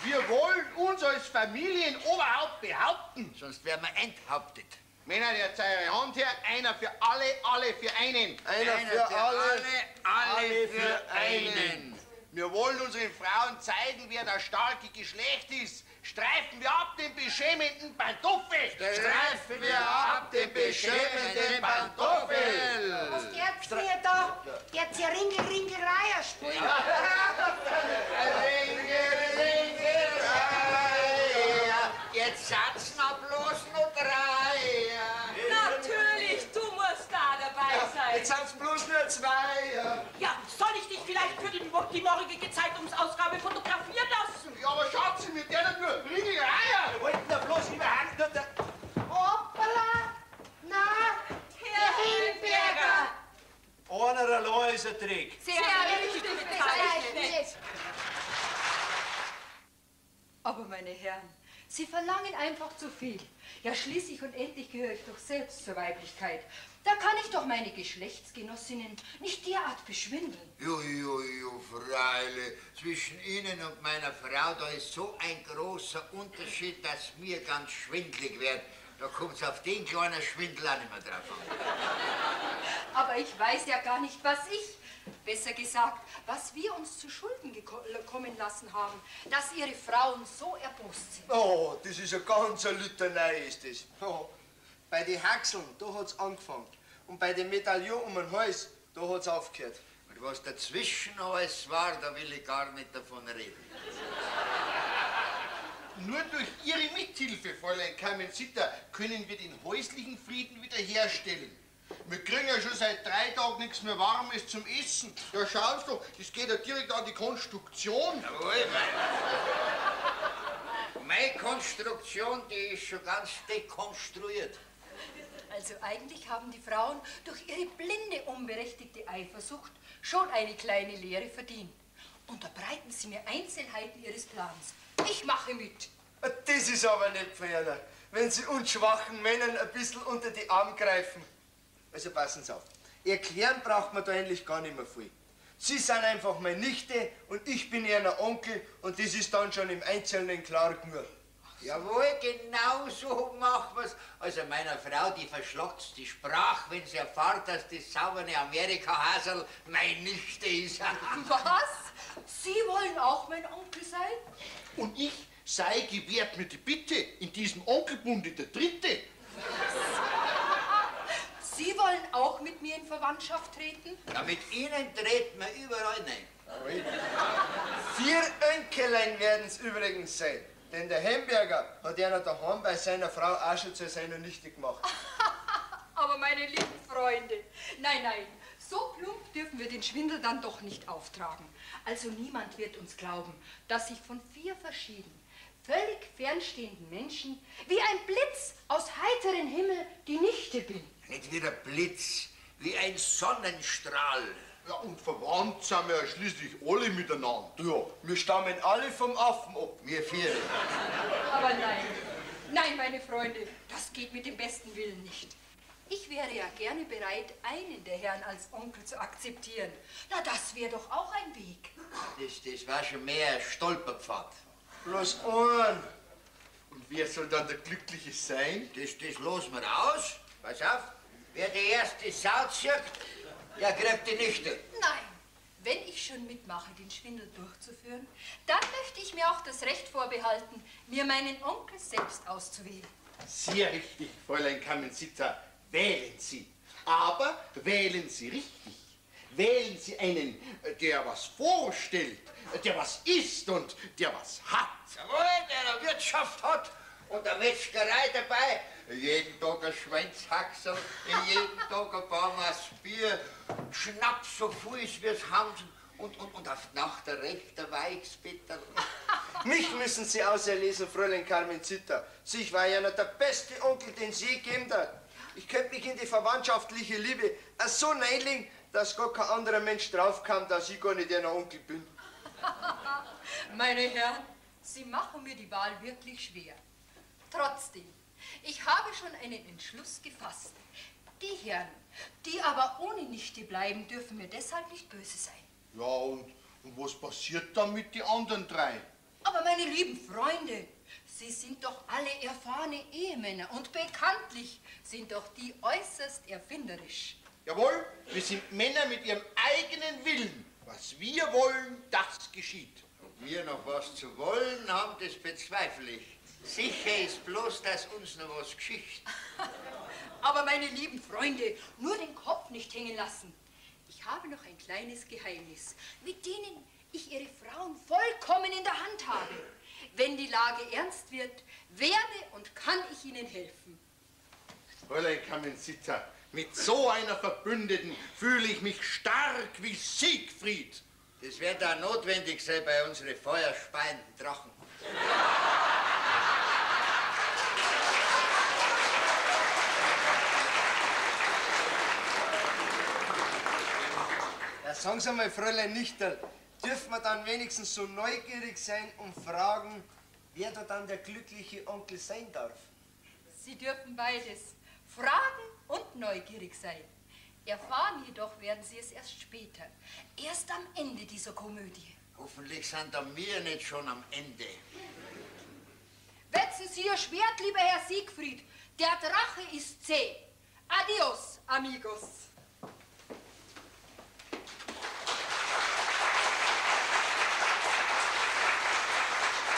Wir wollen uns als Familienoberhaupt behaupten. Sonst werden wir enthauptet. Männer, jetzt eure Hand her. Einer für alle, alle für einen. Einer für alle, alle für einen. Wir wollen unseren Frauen zeigen, wer das starke Geschlecht ist. Streifen wir ab den beschämenden Pantoffel! Streifen wir ab den beschämenden Pantoffel! Was dert's mir da? Dert's ja Ringel, Ringel, Reiher spielen. Ringel, Ringel, Reiher. Jetzt satzen noch bloß noch drei. Natürlich, du musst da dabei sein. Jetzt sind's bloß nur zwei. Ja, soll ich dich vielleicht für die morgige Zeitungsausgabe fotografieren lassen? Ja, aber schaut sie mit der nur Ringel, Reiher! Wir wollten da bloß überhaupt nur... Hoppala! Na, Herr Hilberger! Einer allein ist ein Dreck. Sehr richtig bezeichnet. Aber meine Herren, Sie verlangen einfach zu viel. Ja, schließlich und endlich gehöre ich doch selbst zur Weiblichkeit. Da kann ich doch meine Geschlechtsgenossinnen nicht derart beschwindeln. Jo, jo, jo, Freile, zwischen Ihnen und meiner Frau, da ist so ein großer Unterschied, dass mir ganz schwindlig wird. Da kommt's auf den kleinen Schwindel auch nicht mehr drauf an. Aber ich weiß ja gar nicht, was ich, besser gesagt, was wir uns zu Schulden kommen lassen haben, dass Ihre Frauen so erbost sind. Oh, das ist eine ganz Litanei, ist das. Oh. Bei den Haxeln, da hat's angefangen. Und bei dem Medaillon um den Hals, da hat's aufgehört. Und was dazwischen alles war, da will ich gar nicht davon reden. Nur durch Ihre Mithilfe, Fräulein Carmencita, können wir den häuslichen Frieden wiederherstellen. Wir kriegen ja schon seit 3 Tagen nichts mehr Warmes zum Essen. Ja, schauen Sie doch, das geht ja direkt an die Konstruktion. Jawohl, meine Konstruktion, die ist schon ganz dekonstruiert. Also eigentlich haben die Frauen durch ihre blinde, unberechtigte Eifersucht schon eine kleine Lehre verdient. Unterbreiten Sie mir Einzelheiten Ihres Plans. Ich mache mit. Das ist aber nett von Ihnen, wenn Sie uns schwachen Männern ein bisschen unter die Arme greifen. Also passen Sie auf. Erklären braucht man da eigentlich gar nicht mehr viel. Sie sind einfach meine Nichte und ich bin ihr Onkel und das ist dann schon im Einzelnen klar genug. Jawohl, genau so machen wir's. Also meiner Frau, die verschlotzt die Sprache, wenn sie erfahrt, dass das saubere Amerika-Hasel meine Nichte ist. Was? Sie wollen auch mein Onkel sein? Und ich sei gewährt mir die Bitte, in diesem Onkelbunde der Dritte. Sie wollen auch mit mir in Verwandtschaft treten? Ja, mit Ihnen treten wir überall rein. 4 Önkelein werden's übrigens sein. Denn der Hemberger hat ja noch daheim bei seiner Frau auch schon zu seiner Nichte gemacht. Aber meine lieben Freunde, nein, nein, so plump dürfen wir den Schwindel dann doch nicht auftragen. Also niemand wird uns glauben, dass ich von 4 verschiedenen, völlig fernstehenden Menschen wie ein Blitz aus heiterem Himmel die Nichte bin. Nicht wie der Blitz, wie ein Sonnenstrahl. Ja, und verwandt sind wir ja schließlich alle miteinander. Ja, wir stammen alle vom Affen ab. Wir 4. Aber nein, nein, meine Freunde, das geht mit dem besten Willen nicht. Ich wäre ja gerne bereit, einen der Herren als Onkel zu akzeptieren. Na, das wäre doch auch ein Weg. Das war schon mehr ein Stolperpfad. Bloß einen. Und wer soll dann der Glückliche sein? Das losen wir aus. Pass auf, wer die erste Sau zieht, der kriegt die Nichte. Nein, wenn ich schon mitmache, den Schwindel durchzuführen, dann möchte ich mir auch das Recht vorbehalten, mir meinen Onkel selbst auszuwählen. Sehr richtig, Fräulein Carmencita. Wählen Sie. Aber wählen Sie richtig. Wählen Sie einen, der was vorstellt, der was ist und der was hat. Jawohl, der eine Wirtschaft hat und eine Metzgerei dabei. Jeden Tag ein Schweinshaxel, jeden Tag ein paar Maß Bier, Schnaps so viel es wir's haben und auf die Nacht ein rechter Weichsbitter. Mich müssen Sie auserlesen, Fräulein Carmencita. Ich war ja noch der beste Onkel, den es je gegeben hat. Ich könnte mich in die verwandtschaftliche Liebe so reinlegen, dass gar kein anderer Mensch draufkam, dass ich gar nicht ihr Onkel bin. Meine Herren, Sie machen mir die Wahl wirklich schwer. Trotzdem, ich habe schon einen Entschluss gefasst. Die Herren, die aber ohne Nichte bleiben, dürfen mir deshalb nicht böse sein. Ja, und was passiert dann mit den anderen 3? Aber meine lieben Freunde, Sie sind doch alle erfahrene Ehemänner und bekanntlich sind doch die äußerst erfinderisch. Jawohl, wir sind Männer mit ihrem eigenen Willen. Was wir wollen, das geschieht. Ob wir noch was zu wollen haben, das bezweifle ich. Sicher ist bloß, dass uns noch was geschieht. Aber meine lieben Freunde, nur den Kopf nicht hängen lassen. Ich habe noch ein kleines Geheimnis, mit denen ich Ihre Frauen vollkommen in der Hand habe. Wenn die Lage ernst wird, werde und kann ich Ihnen helfen. Fräulein Carmencita, mit so einer Verbündeten fühle ich mich stark wie Siegfried. Das wird auch notwendig sein bei unseren feuerspeienden Drachen. Ja, sagen Sie mal, Fräulein Nichterl, dürfen wir dann wenigstens so neugierig sein und fragen, wer da dann der glückliche Onkel sein darf? Sie dürfen beides, fragen und neugierig sein. Erfahren jedoch werden Sie es erst später, erst am Ende dieser Komödie. Hoffentlich sind da wir nicht schon am Ende. Wetzen Sie Ihr Schwert, lieber Herr Siegfried. Der Drache ist zäh. Adios, amigos.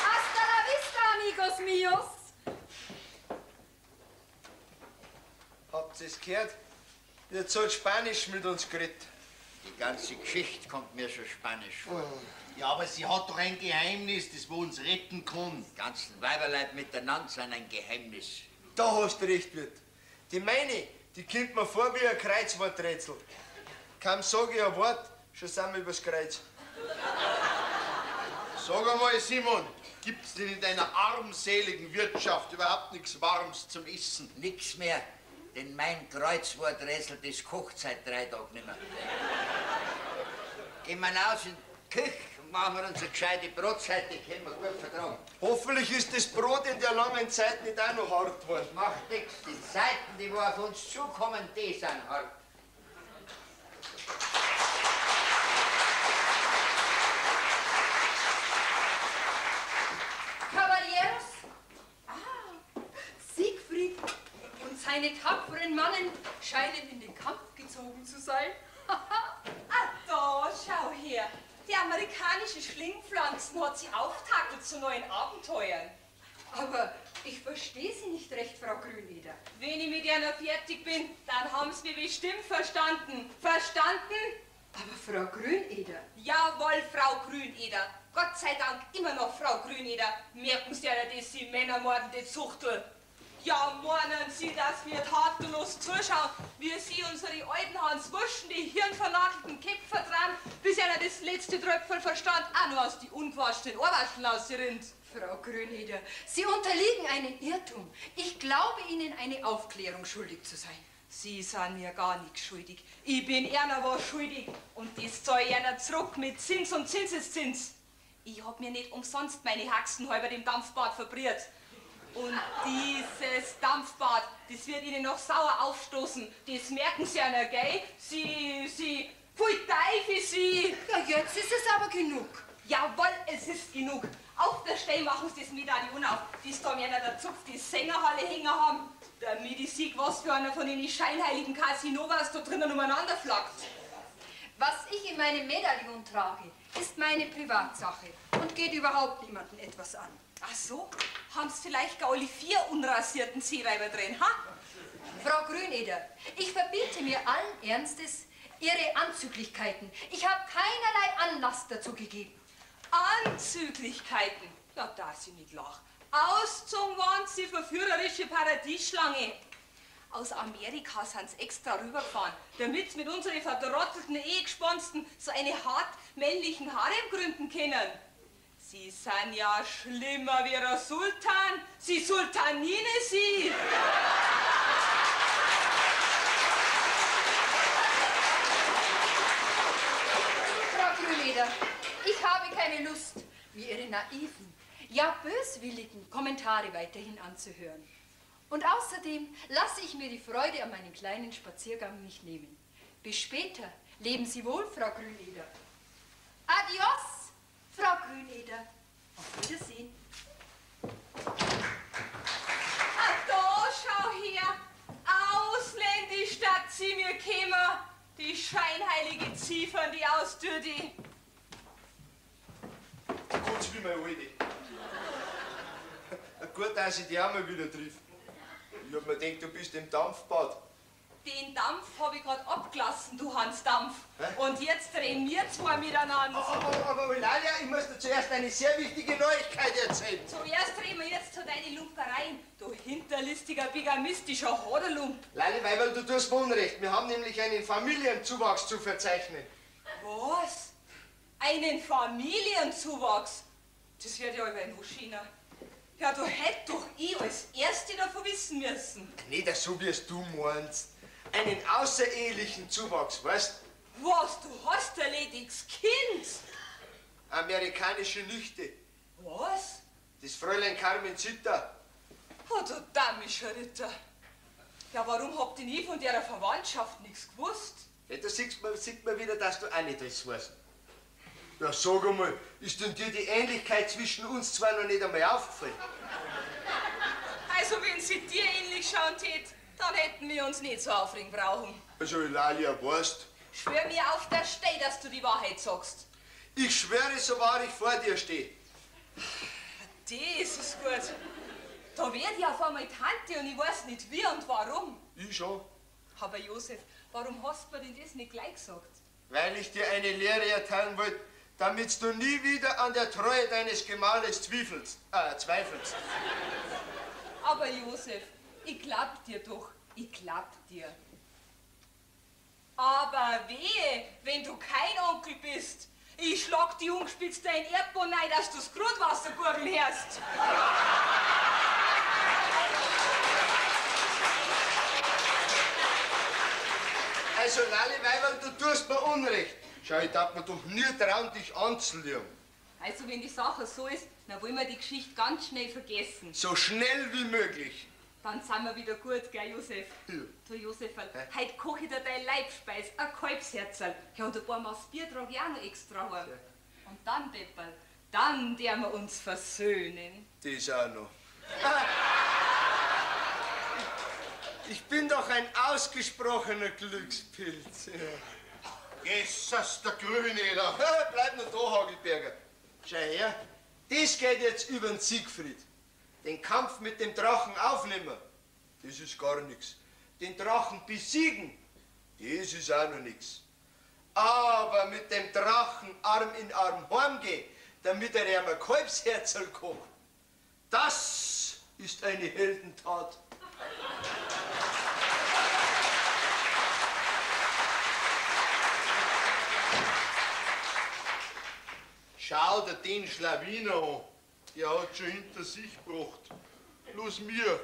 Hasta la vista, amigos mios. Habt ihr's gehört? Jetzt hat Spanisch mit uns geredet. Die ganze Geschichte kommt mir schon spanisch vor. Ja, aber sie hat doch ein Geheimnis, das wo uns retten kann. Die ganzen Weiberleid miteinander sind ein Geheimnis. Da hast du recht, Wirt. Die meine, die kommt mir vor wie ein Kreuzworträtsel. Kaum sag ich ein Wort, schon sind wir übers Kreuz. Sag einmal, Simon, gibt's denn in deiner armseligen Wirtschaft überhaupt nichts Warmes zum Essen? Nix mehr. Denn mein Kreuzworträtsel, das kocht seit 3 Tagen nicht mehr. Gehen wir raus in die Küche und machen wir uns eine gescheite Brotzeit, die können wir gut vertragen. Hoffentlich ist das Brot in der langen Zeit nicht auch noch hart geworden. Macht nichts, die Zeiten, die wo auf uns zukommen, die sind hart. Caballeros, Siegfried und seine tapferen Mannen scheinen in den Kampf gezogen zu sein. Ah, da, schau her. Die amerikanische Schlingpflanzen hat sie auftakelt zu neuen Abenteuern. Aber ich verstehe Sie nicht recht, Frau Grüneder. Wenn ich mit einer fertig bin, dann haben sie mich bestimmt verstanden. Verstanden? Aber Frau Grüneder. Jawohl, Frau Grüneder. Gott sei Dank immer noch Frau Grüneder. Merken Sie ja, dass Sie Männer mordende Zuchtel. Ja, meinen Sie, dass wir tatenlos zuschauen, wie Sie unsere alten Hans Wurschen, die hirnvernagelten Köpfe dran, bis einer das letzte Tröpfel Verstand auch noch aus die ungewaschenen Ohrwascheln rausrinnt. Frau Grüneder, Sie unterliegen einem Irrtum. Ich glaube Ihnen, eine Aufklärung schuldig zu sein. Sie sind mir gar nichts schuldig. Ich bin einer was schuldig. Und das zahl ich einer zurück mit Zins und Zinseszins. Ich hab mir nicht umsonst meine Haxen halber dem Dampfbad verbriert. Und dieses Dampfbad, das wird Ihnen noch sauer aufstoßen. Das merken Sie einer, gell? Sie, pfui Teufel, Sie! Ja, jetzt ist es aber genug. Jawohl, es ist genug. Auf der Stelle machen Sie das Medaillon auf, das da mir der Zupf die Sängerhalle hängen haben, damit ich sehe, was für einer von den scheinheiligen Casinovas da drinnen umeinander flackt. Was ich in meinem Medaillon trage, ist meine Privatsache und geht überhaupt niemandem etwas an. Ach so, haben's vielleicht gar alle 4 unrasierten Seeweiber drin, ha? Frau Grüneder, ich verbiete mir allen Ernstes Ihre Anzüglichkeiten. Ich habe keinerlei Anlass dazu gegeben. Anzüglichkeiten? Ja, da sie nicht lach. Ausgezogen waren sie verführerische Paradiesschlange. Aus Amerika sind sie extra rübergefahren, damit sie mit unseren verdrottelten Ehegesponsten so eine hart männlichen Harem gründen können. Sie sind ja schlimmer wie der Sultan. Sie Sultanine, Sie! Frau Grüneder, ich habe keine Lust, mir Ihre naiven, ja böswilligen Kommentare weiterhin anzuhören. Und außerdem lasse ich mir die Freude an meinen kleinen Spaziergang nicht nehmen. Bis später. Leben Sie wohl, Frau Grüneder. Adios, Frau Grüneder. Auf Wiedersehen. Ah, da, schau her. Ausländisch statt sie mir käme. Die scheinheilige Ziefern, die Austür, die. Ganz wie meine Alte. Gut, dass ich dich auch mal wieder triff. Ich hab mir gedacht, du bist im Dampfbad. Den Dampf hab ich grad abgelassen, du Hans Dampf. Hä? Und jetzt drehen wir zwei miteinander. Aber Eulalia, ich muss dir zuerst eine sehr wichtige Neuigkeit erzählen. Zuerst reden wir jetzt zu deinen Lumpereien, du hinterlistiger, bigamistischer Hoderlump. Lali Weiberl, du tust mir Unrecht. Wir haben nämlich einen Familienzuwachs zu verzeichnen. Was? Einen Familienzuwachs? Das wird ja über noch schöner. Ja, du hätt doch ich als Erste davon wissen müssen. Nicht so, wie es du meinst. Einen außerehelichen Zuwachs, weißt? Was, du hast ein lediges Kind? Amerikanische Nichte. Was? Das Fräulein Carmen Zitter. Oh, du damischer Ritter. Ja, warum habt ihr nie von der Verwandtschaft nichts gewusst? Ja, da sieht man wieder, dass du auch nicht alles weißt. Ja, sag einmal, ist denn dir die Ähnlichkeit zwischen uns zwei noch nicht einmal aufgefallen? Also, wenn sie dir ähnlich schauen tät, dann hätten wir uns nicht so aufregen brauchen. Also, Eulalia, weißt... Schwör mir auf der Stelle, dass du die Wahrheit sagst. Ich schwöre, so wahr ich vor dir stehe. Das ist gut. Da werd ich auf einmal Tante und ich weiß nicht wie und warum. Ich schon. Aber Josef, warum hast du mir denn das nicht gleich gesagt? Weil ich dir eine Lehre erteilen wollte, damit du nie wieder an der Treue deines Gemahles zweifelst. Aber Josef, ich glaub dir doch, ich glaub dir. Aber wehe, wenn du kein Onkel bist. Ich schlag die ungespitzt dein Erdboden rein, dass du's Grundwasser gurgeln hörst. Also, Lali Weiberl, du tust mir Unrecht. Schau, ich darf mir doch nie trauen, dich anzulügen. Also wenn die Sache so ist, dann wollen wir die Geschichte ganz schnell vergessen. So schnell wie möglich. Dann sind wir wieder gut, gell, Josef? Ja. Du, Josef, heute koche ich dir deine Leibspeis, ein Kalbsherzerl. Ja, und ein paar Maß Bier trage ich auch noch extra heim. Ja. Und dann, Pepperl, dann werden wir uns versöhnen. Das auch noch. Ich bin doch ein ausgesprochener Glückspilz. Ja. Jesus, der Grüne da. Bleib noch da, Hagelberger. Schau her, das geht jetzt über den Siegfried. Den Kampf mit dem Drachen aufnehmen, das ist gar nichts. Den Drachen besiegen, das ist auch noch nichts. Aber mit dem Drachen Arm in Arm heimgehen, damit er ihm ein Kalbsherzerl kocht, das ist eine Heldentat. Schau dir den Schlawiner an. Der hat schon hinter sich gebracht. Bloß mir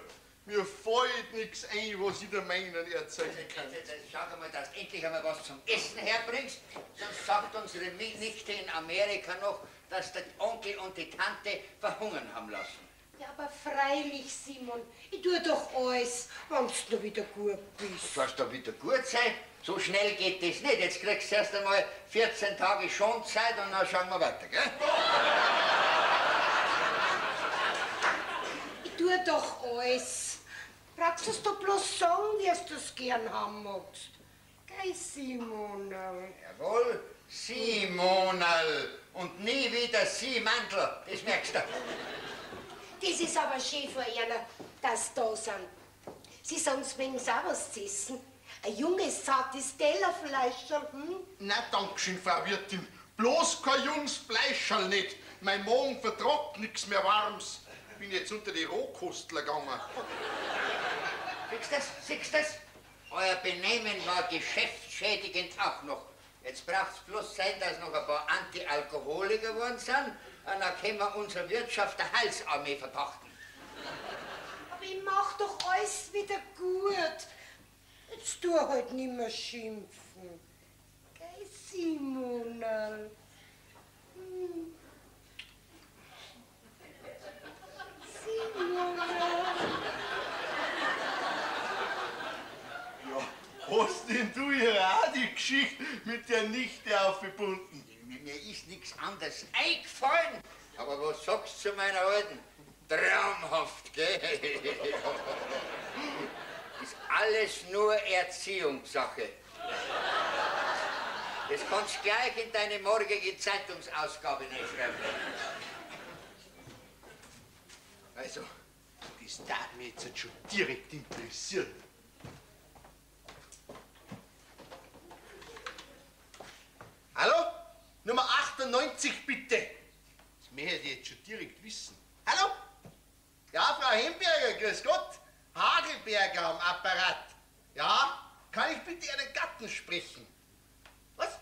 fällt nichts ein, was ich der meinen erzählen kann. Jetzt schau mal, dass du endlich einmal was zum Essen herbringst. Sonst sagt unsere Nichte in Amerika noch, dass der Onkel und die Tante verhungern haben lassen. Ja, aber freilich, Simon, ich tue doch alles, wenn du noch wieder gut bist. Du sollst doch wieder gut sein? So schnell geht das nicht. Jetzt kriegst du erst einmal 14 Tage Schonzeit und dann schauen wir weiter, gell? Ich tue doch alles. Brauchst du es doch bloß sagen, wie du es gern haben magst. Gell, Simonal? Jawohl, Simonal. Und nie wieder Simandl, das merkst du. Das ist aber schön von einer, dass sie da sind. Sie sagen, sie mögen auch was zu essen. Ein junges, zartes Tellerfleischerl, hm? Na, danke schön, Frau Wirtin. Bloß kein junges Fleischerl nicht. Mein Magen vertragt nichts mehr Warmes. Bin jetzt unter die Rohkostler gegangen. Siehst du das? Siehst du das? Euer Benehmen war geschäftsschädigend auch noch. Jetzt braucht's bloß sein, dass noch ein paar Antialkoholiker geworden sind. Und dann können wir unsere Wirtschaft der Heilsarmee verpachten. Aber ich mach doch alles wieder gut. Jetzt tu halt nimmer schimpfen. Gell, Simonal? Hm. Simonal. Ja, hast denn du ihr auch die Geschichte mit der Nichte aufgebunden? Mir ist nichts anderes eingefallen. Aber was sagst du zu meiner Alten? Traumhaft, gell? Ist alles nur Erziehungssache. Das kannst du gleich in deine morgige Zeitungsausgabe schreiben. Also, das darf mich jetzt schon direkt interessieren. Hallo? Nummer 98, bitte. Das möchte ich jetzt schon direkt wissen. Hallo? Ja, Frau Hemberger, grüß Gott. Hagelberger am Apparat. Ja, kann ich bitte Ihren Gatten sprechen? Was?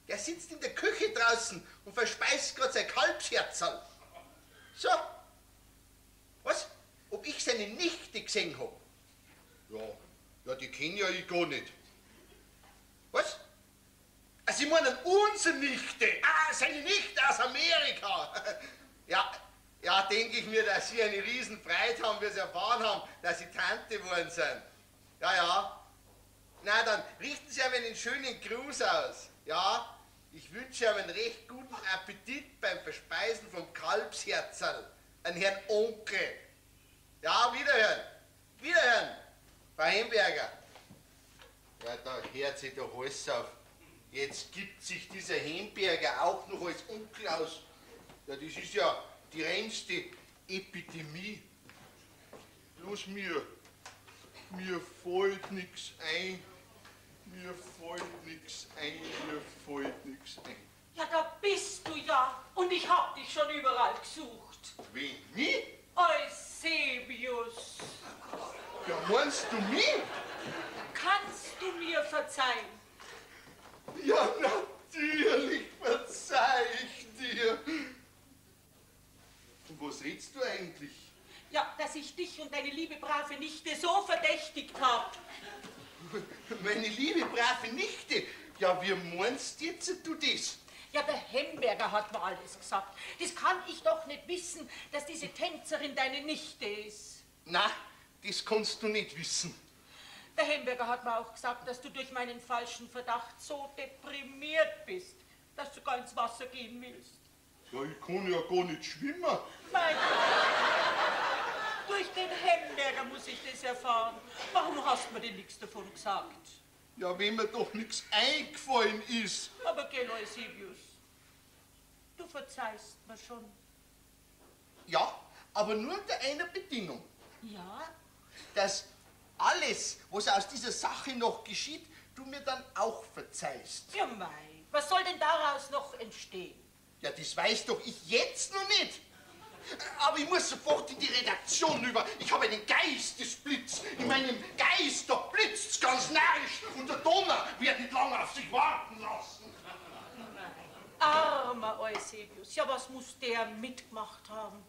Der sitzt in der Küche draußen und verspeist gerade sein Kalbsherzerl. So. Was? Ob ich seine Nichte gesehen hab? Ja, ja, die kenn ja ich gar nicht. Was? Ah, Sie meinen unsere Nichte? Ah, seine Nichte aus Amerika. Ja, ja, denke ich mir, dass Sie eine Riesenfreude haben, wie Sie erfahren haben, dass Sie Tante geworden sind. Ja, ja. Na, dann richten Sie ihm einen schönen Gruß aus. Ja, ich wünsche ihm einen recht guten Appetit beim Verspeisen vom Kalbsherzerl. An Herrn Onkel. Ja, wiederhören. Wiederhören, Frau Hemberger. Ja, da hört sich der Hals auf. Jetzt gibt sich dieser Hemberger auch noch als Onkel aus. Ja, das ist ja die reinste Epidemie. Bloß mir fällt nichts ein. Mir fällt nichts ein, mir fällt nichts ein. Ja, da bist du ja. Und ich hab dich schon überall gesucht. Wen, mich? Eusebius. Ja, meinst du mich? Kannst du mir verzeihen? Ja, natürlich verzeih ich dir. Und was redst du eigentlich? Ja, dass ich dich und deine liebe brave Nichte so verdächtigt hab. Meine liebe brave Nichte? Ja, wie meinst jetzt du das? Ja, der Hemberger hat mir alles gesagt. Das kann ich doch nicht wissen, dass diese Tänzerin deine Nichte ist. Na, das kannst du nicht wissen. Der Hemberger hat mir auch gesagt, dass du durch meinen falschen Verdacht so deprimiert bist, dass du gar ins Wasser gehen willst. Ja, ich kann ja gar nicht schwimmen. Mein Gott, durch den Hemberger muss ich das erfahren. Warum hast du mir denn nichts davon gesagt? Ja, wenn mir doch nichts eingefallen ist. Aber gell, Eusebius, du verzeihst mir schon. Ja, aber nur unter einer Bedingung. Ja? Dass alles, was aus dieser Sache noch geschieht, du mir dann auch verzeihst. Ja, mei, was soll denn daraus noch entstehen? Ja, das weiß doch ich jetzt noch nicht. Aber ich muss sofort in die Redaktion rüber. Ich habe einen Geistesblitz. In meinem Geist, da blitzt's ganz narrisch. Und der Donner wird nicht lange auf sich warten lassen. Armer Eusebius, ja, was muss der mitgemacht haben?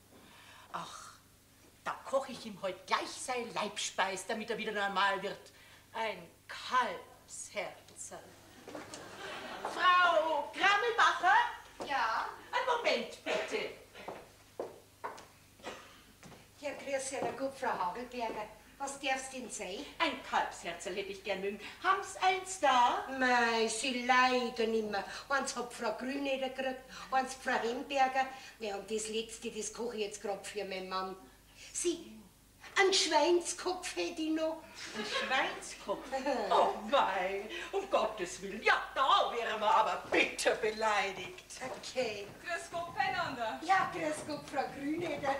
Ach, da koche ich ihm heute gleich sein Leibspeis, damit er wieder normal wird. Ein Kalbsherzerl. Frau Grammelbacher? Ja? Einen Moment, bitte. Ja, grüß Sie, gut, Frau Hagelberger. Was darf's denn sein? Ein Kalbsherzerl hätte ich gern mögen. Haben's eins da? Mei, sie leider nimmer. Eins hat Frau Grüneder gekriegt, eins Frau Hemberger. Ja, und das letzte, das koche ich jetzt grad für meinen Mann. Sie, einen Schweinskopf hätte ich noch. Ein Schweinskopf? Oh mei, um Gottes Willen. Ja, da wären wir aber bitter beleidigt. Okay. Grüß Gott beieinander. Ja, grüß Gott, Frau Grüneder.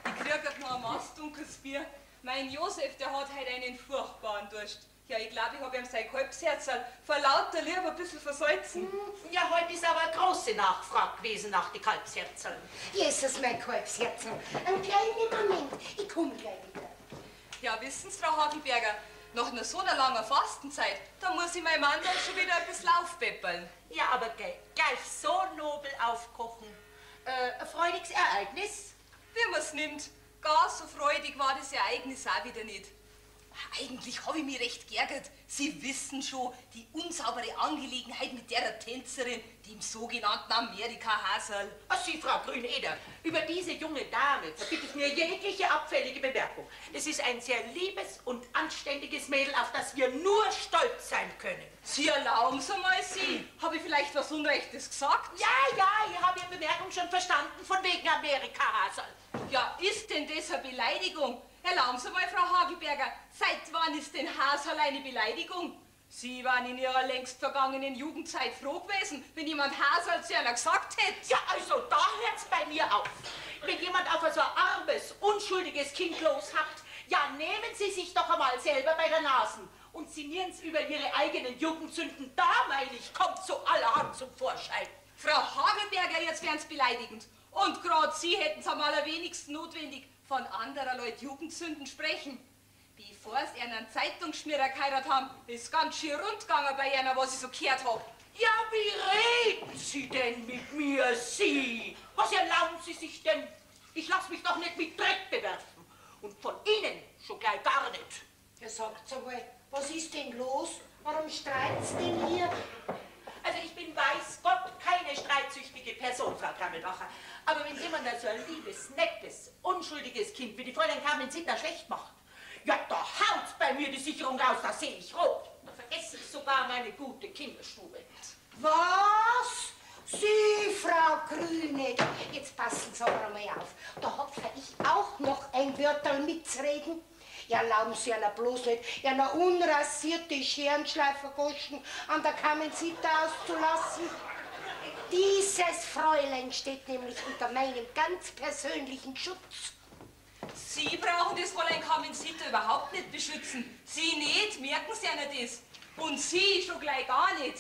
Ich krieg grad noch ein maßdunkles Bier. Mein Josef, der hat heute einen furchtbaren Durst. Ja, ich glaube, ich habe ihm sein Kalbsherzerl vor lauter Liebe ein bisschen versalzen. Ja, heute ist aber eine große Nachfrage gewesen nach den Kalbsherzerl. Jesus, mein Kalbsherzerl. Einen kleinen Moment, ich komme gleich wieder. Ja, wissen Sie, Frau Hagelberger, nach einer so einer langen Fastenzeit, da muss ich meinem Mann dann schon wieder ein bisschen aufpeppeln. Ja, aber gleich so nobel aufkochen. Ein freudiges Ereignis? Wie man's nimmt. Gar so freudig war das Ereignis auch wieder nicht. Eigentlich habe ich mich recht geärgert. Sie wissen schon, die unsaubere Angelegenheit mit der Tänzerin, die im sogenannten Amerika-Haserl. Ach Sie, Frau Grüneder, über diese junge Dame verbitte ich mir jegliche abfällige Bemerkung. Das ist ein sehr liebes und anständiges Mädel, auf das wir nur stolz sein können. Sie erlauben Sie mal, Sie. Habe ich vielleicht was Unrechtes gesagt? Ja, ja, ich habe Ihre Bemerkung schon verstanden, von wegen Amerika-Haserl. Ja, ist denn das eine Beleidigung? Erlauben Sie mal, Frau Hagelberger, seit wann ist denn Haserl eine Beleidigung? Sie waren in Ihrer längst vergangenen Jugendzeit froh gewesen, wenn jemand Haserl zu einer gesagt hätte. Ja, also da hört's bei mir auf. Wenn jemand auf so ein armes, unschuldiges Kind loshackt, ja, nehmen Sie sich doch einmal selber bei der Nase und sinnieren's über Ihre eigenen Jugendsünden. Da, meine ich, kommt so allerhand zum Vorschein. Frau Hagelberger, jetzt werden's beleidigend. Und grad Sie hätten's am allerwenigsten notwendig, von anderer Leute Jugendsünden sprechen. Bevor sie einen Zeitungsschmierer geheiratet haben, ist ganz schön rund gegangen bei einer, was ich so gehört hab. Ja, wie reden Sie denn mit mir, Sie? Was erlauben Sie sich denn? Ich lass mich doch nicht mit Dreck bewerfen. Und von Ihnen schon gleich gar nicht. Ja, sagt's einmal, was ist denn los? Warum streit's denn hier? Also ich bin, weiß Gott, keine streitsüchtige Person, Frau Grammelbacher. Aber wenn jemand so ein liebes, nettes, unschuldiges Kind wie die Fräulein Carmencita schlecht macht, ja, da haut's bei mir die Sicherung raus, da sehe ich rot. Da vergesse ich sogar meine gute Kinderstube. Was? Sie, Frau Grünegg, jetzt passen Sie aber einmal auf. Da hab ich auch noch ein Wörterl mitzureden. Ja, erlauben Sie einer bloß nicht, einer unrasierte Scherenschleifergoschen an der Carmencita auszulassen. Dieses Fräulein steht nämlich unter meinem ganz persönlichen Schutz. Sie brauchen das Fräulein Carmencita überhaupt nicht beschützen. Sie nicht, merken Sie ja nicht das. Und Sie schon gleich gar nicht.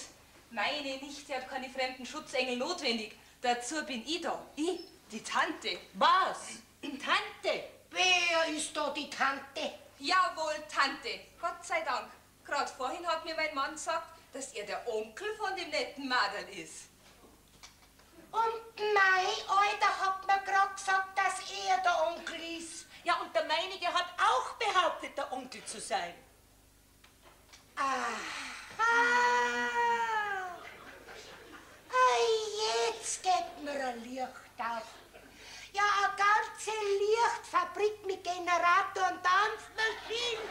Meine Nichte hat keine fremden Schutzengel notwendig. Dazu bin ich da. Ich, die Tante. Was? Tante? Wer ist da die Tante? Jawohl, Tante. Gott sei Dank. Gerade vorhin hat mir mein Mann gesagt, dass er der Onkel von dem netten Madel ist. Und mein Alter hat mir gerade gesagt, dass er der Onkel ist. Ja, und der meinige hat auch behauptet, der Onkel zu sein. Aha. Ei, auf. Ja, eine ganze Lichtfabrik mit Generator und Dampfmaschinen.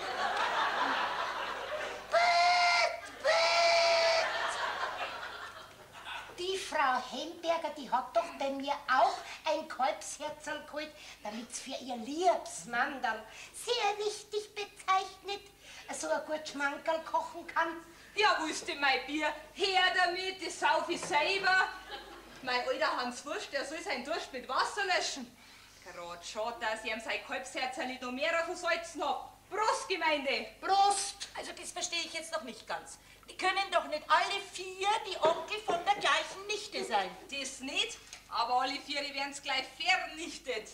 Bitt, bitt! Die Frau Hemberger, die hat doch bei mir auch ein Kalbsherzerl geholt, damit's für ihr Liebsmanderl sehr wichtig bezeichnet, so ein gut Schmankerl kochen kann. Ja, willst du mein Bier? Her damit, das sauf ich selber. Mein alter Hans Wurst, der soll seinen Durst mit Wasser löschen. Grad schade, dass ich ihm sein Kalbsherzerl nicht noch mehr versalzen hab. Prost, Gemeinde! Prost! Also das verstehe ich jetzt noch nicht ganz. Die können doch nicht alle vier die Onkel von der gleichen Nichte sein. Das nicht, aber alle vier werden's gleich vernichtet.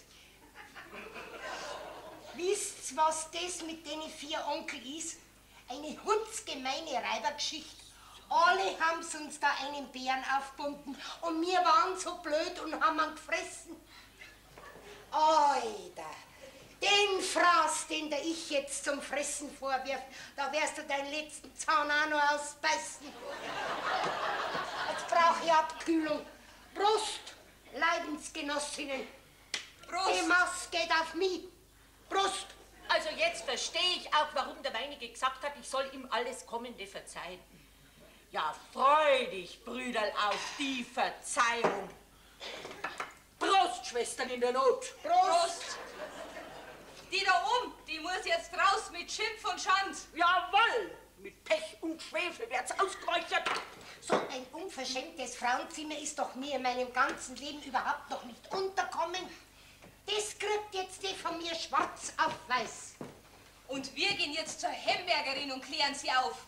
Wisst's, was das mit den vier Onkel ist? Eine hundsgemeine Reibergeschichte. Alle haben's uns da einen Bären aufgebunden und wir waren so blöd und haben ihn gefressen. Alter, den Fraß, den der ich jetzt zum Fressen vorwirf, da wirst du deinen letzten Zahn auch noch ausbeißen. Jetzt brauch ich Abkühlung. Prost, Leidensgenossinnen. Prost. Die Maß geht auf mich. Prost. Also jetzt verstehe ich auch, warum der Meinige gesagt hat, ich soll ihm alles Kommende verzeihen. Ja, freu dich, Brüderl, auf die Verzeihung. Prost, Schwestern in der Not. Prost. Die da oben, die muss jetzt raus mit Schimpf und Schand. Jawohl, mit Pech und Schwefel wird's ausgeräuchert. So ein unverschämtes Frauenzimmer ist doch mir in meinem ganzen Leben überhaupt noch nicht unterkommen. Das kriegt jetzt die von mir schwarz auf weiß. Und wir gehen jetzt zur Hembergerin und klären sie auf.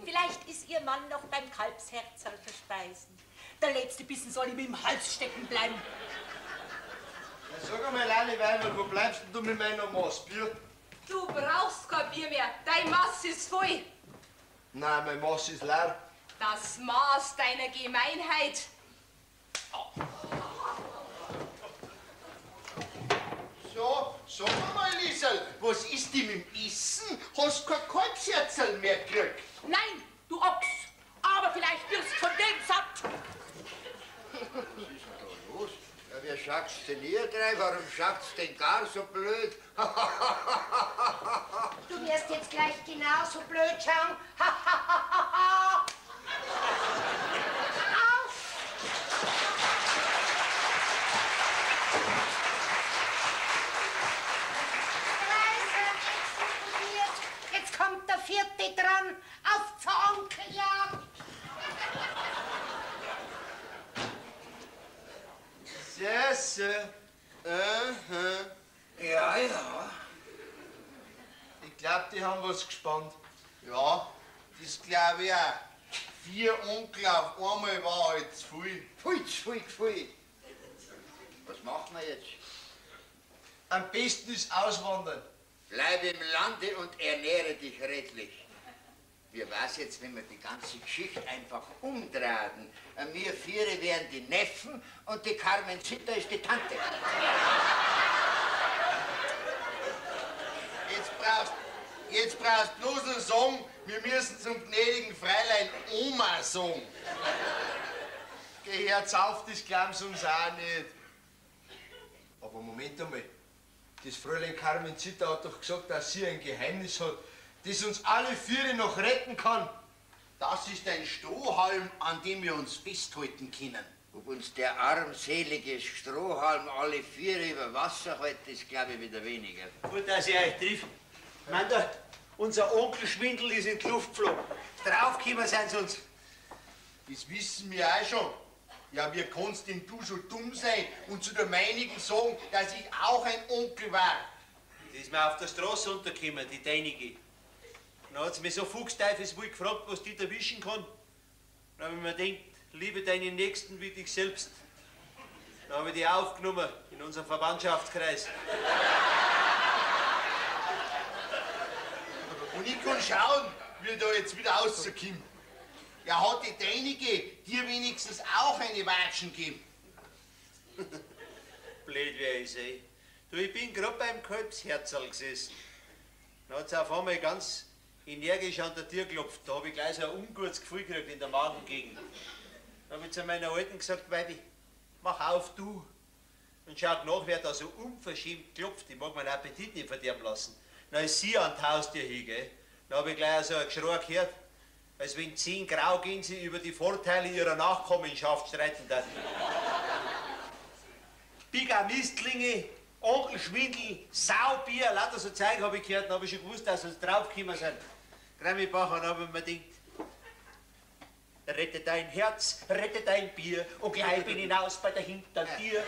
Vielleicht ist ihr Mann noch beim Kalbsherzerl verspeisen. Der letzte Bissen soll ihm im Hals stecken bleiben. Ja, sag einmal, Lali Weiber, wo bleibst denn du mit meiner Maß Bier? Du brauchst kein Bier mehr, dein Maß ist voll. Nein, mein Maß ist leer. Das Maß deiner Gemeinheit. So, sag mal, Liesel, was ist denn mit dem Essen? Hast kein Kalbsherzerl mehr gekriegt? Nein, du Ochs, aber vielleicht wirst du von dem satt. Was ist denn da los? Ja, wer schaut's denn hier rein? Warum schaut's denn gar so blöd? Du wirst jetzt gleich genauso blöd schauen. Auf! Drei sind exekutiert. Jetzt kommt der vierte dran. Auf zur Onkeljagd. Sehr, sehr. Aha. Ja, ja. Ich glaub, die haben was gespannt. Ja, das glaub ich auch. 4 Onkel auf einmal war halt zu viel. Viel zu viel, viel. Was machen wir jetzt? Am besten ist auswandern. Bleib im Lande und ernähre dich redlich. Wie war's jetzt, wenn wir die ganze Geschichte einfach umdrahten? Wir Viere wären die Neffen und die Carmen Zitter ist die Tante. Jetzt brauchst bloß noch sagen, wir müssen zum gnädigen Fräulein Oma sagen. Geh, hört's auf, das glauben sie uns auch nicht. Aber Moment einmal, das Fräulein Carmen Zitter hat doch gesagt, dass sie ein Geheimnis hat, das uns alle Viere noch retten kann. Das ist ein Strohhalm, an dem wir uns festhalten können. Ob uns der armselige Strohhalm alle Viere über Wasser hält, das glaube ich wieder weniger. Gut, dass ich euch triff. Meint ihr, unser Onkelschwindel ist in die Luft geflogen. Draufgekommen sind sie uns. Das wissen wir auch schon. Ja, wie kannst denn du so dumm sein und zu der meinigen sagen, dass ich auch ein Onkel war? Die ist mir auf der Straße untergekommen, die deinige. Dann hat sie mich so fuchsteufelswild gefragt, was die da wischen kann. Dann hab ich mir gedacht, liebe deinen Nächsten wie dich selbst. Dann hab ich die aufgenommen in unserem Verwandtschaftskreis. Und ich kann schauen, wie da jetzt wieder rauskommt. Ja, hat die deinige dir wenigstens auch eine Watschen gegeben? Blöd wär ich ey. Du, ich bin grad beim Kalbsherzerl gesessen. Dann hat's auf einmal ganz energisch an der Tür geklopft. Da hab ich gleich so ein ungutes Gefühl gekriegt in der Magengegend. Dann hab ich zu meiner Alten gesagt, Weibi, mach auf, du. Und schaut nach, wer da so unverschämt klopft. Ich mag meinen Appetit nicht verderben lassen. Dann ist sie an die Haustür hin, gell? Dann hab ich gleich so ein Geschrei gehört, als wenn 10 Graugänse über die Vorteile ihrer Nachkommenschaft streiten würden. Bigamistlinge, Onkelschwindel, Saubier, lauter so Zeug hab ich gehört, dann hab ich schon gewusst, dass sie draufgekommen sind. Grammibacher, dann hab ich mir gedacht, rette dein Herz, rette dein Bier und gleich bin ich hinaus bei der Hintertür.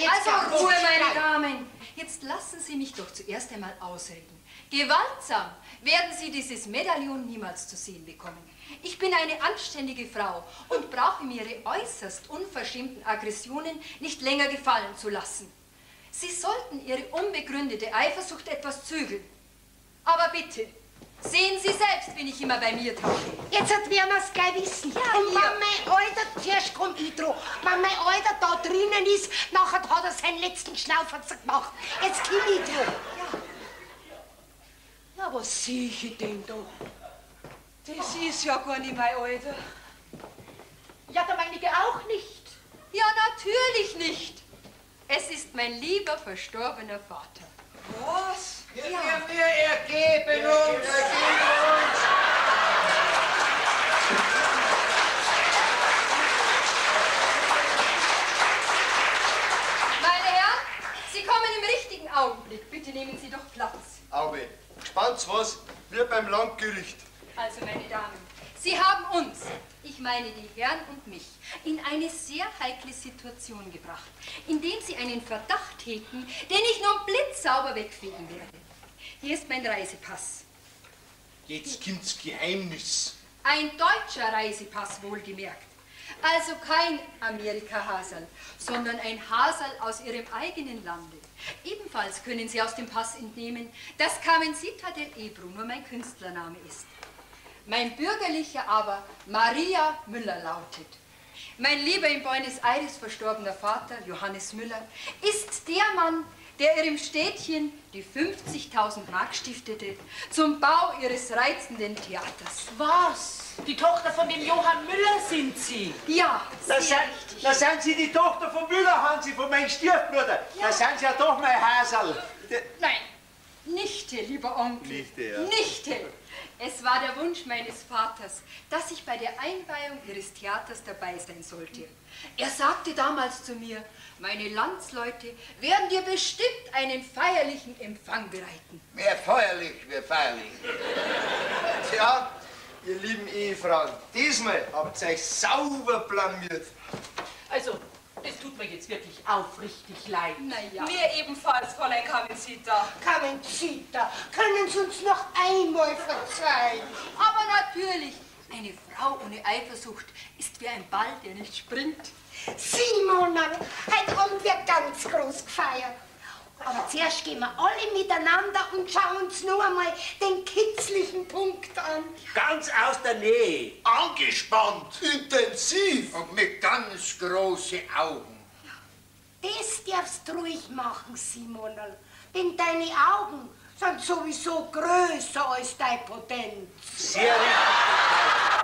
Also Ruhe, meine Damen. Jetzt lassen Sie mich doch zuerst einmal ausreden. Gewaltsam werden Sie dieses Medaillon niemals zu sehen bekommen. Ich bin eine anständige Frau und brauche mir Ihre äußerst unverschämten Aggressionen nicht länger gefallen zu lassen. Sie sollten Ihre unbegründete Eifersucht etwas zügeln. Aber bitte, sehen Sie selbst, wen ich immer bei mir trage. Jetzt werden wir es gleich wissen. Ja, und wenn mein Alter, zuerst komm ich dran, wenn mein Alter da drinnen ist, nachher hat er seinen letzten Schnauferzer gemacht. Jetzt komm ich dran. Ja. Na, was sehe ich denn da? Das ist ja gar nicht mein Alter. Ja, der meinige auch nicht. Ja, natürlich nicht. Es ist mein lieber verstorbener Vater. Was? Ja. Wir ergeben uns! Ergeben uns! Meine Herren, Sie kommen im richtigen Augenblick. Bitte nehmen Sie doch Platz. Auge, gespannt was, wir beim Landgericht. Also, meine Damen, Sie haben uns, ich meine die Herren und mich, in eine sehr heikle Situation gebracht, indem Sie einen Verdacht hegten, den ich nun blitzsauber wegfegen werde. Hier ist mein Reisepass. Jetzt kommt's Geheimnis. Ein deutscher Reisepass, wohlgemerkt. Also kein Amerika-Haserl, sondern ein Haserl aus Ihrem eigenen Lande. Ebenfalls können Sie aus dem Pass entnehmen, dass Carmencita del Ebro nur mein Künstlername ist. Mein bürgerlicher aber Maria Müller lautet. Mein lieber in Buenos Aires verstorbener Vater, Johannes Müller, ist der Mann, der ihrem Städtchen die 50.000 Mark stiftete zum Bau ihres reizenden Theaters. Was? Die Tochter von dem Johann Müller sind Sie? Ja, Na, sehr sind, richtig. na sind Sie die Tochter von Müller, Hansi, von meinem Stiefbruder. Ja. Da sind Sie ja doch mein Haserl. Nein, Nichte, lieber Onkel. Nichte, ja. Nichte. Es war der Wunsch meines Vaters, dass ich bei der Einweihung ihres Theaters dabei sein sollte. Er sagte damals zu mir, meine Landsleute werden dir bestimmt einen feierlichen Empfang bereiten. Mehr feierlich, wie feierlich. Tja, ihr lieben Ehefrauen, diesmal habt ihr euch sauber blamiert. Also, es tut mir jetzt wirklich aufrichtig leid. Naja. Mir ebenfalls, Fräulein Carmencita. Carmencita, können Sie uns noch einmal verzeihen? Aber natürlich, eine Frau ohne Eifersucht ist wie ein Ball, der nicht springt. Simona, heute Abend wird ganz groß gefeiert. Aber zuerst gehen wir alle miteinander und schauen uns nur einmal den kitzlichen Punkt an. Ganz aus der Nähe. Angespannt. Intensiv! Und mit ganz großen Augen. Das darfst du ruhig machen, Simonal, denn deine Augen sind sowieso größer als deine Potenz. Sehr richtig.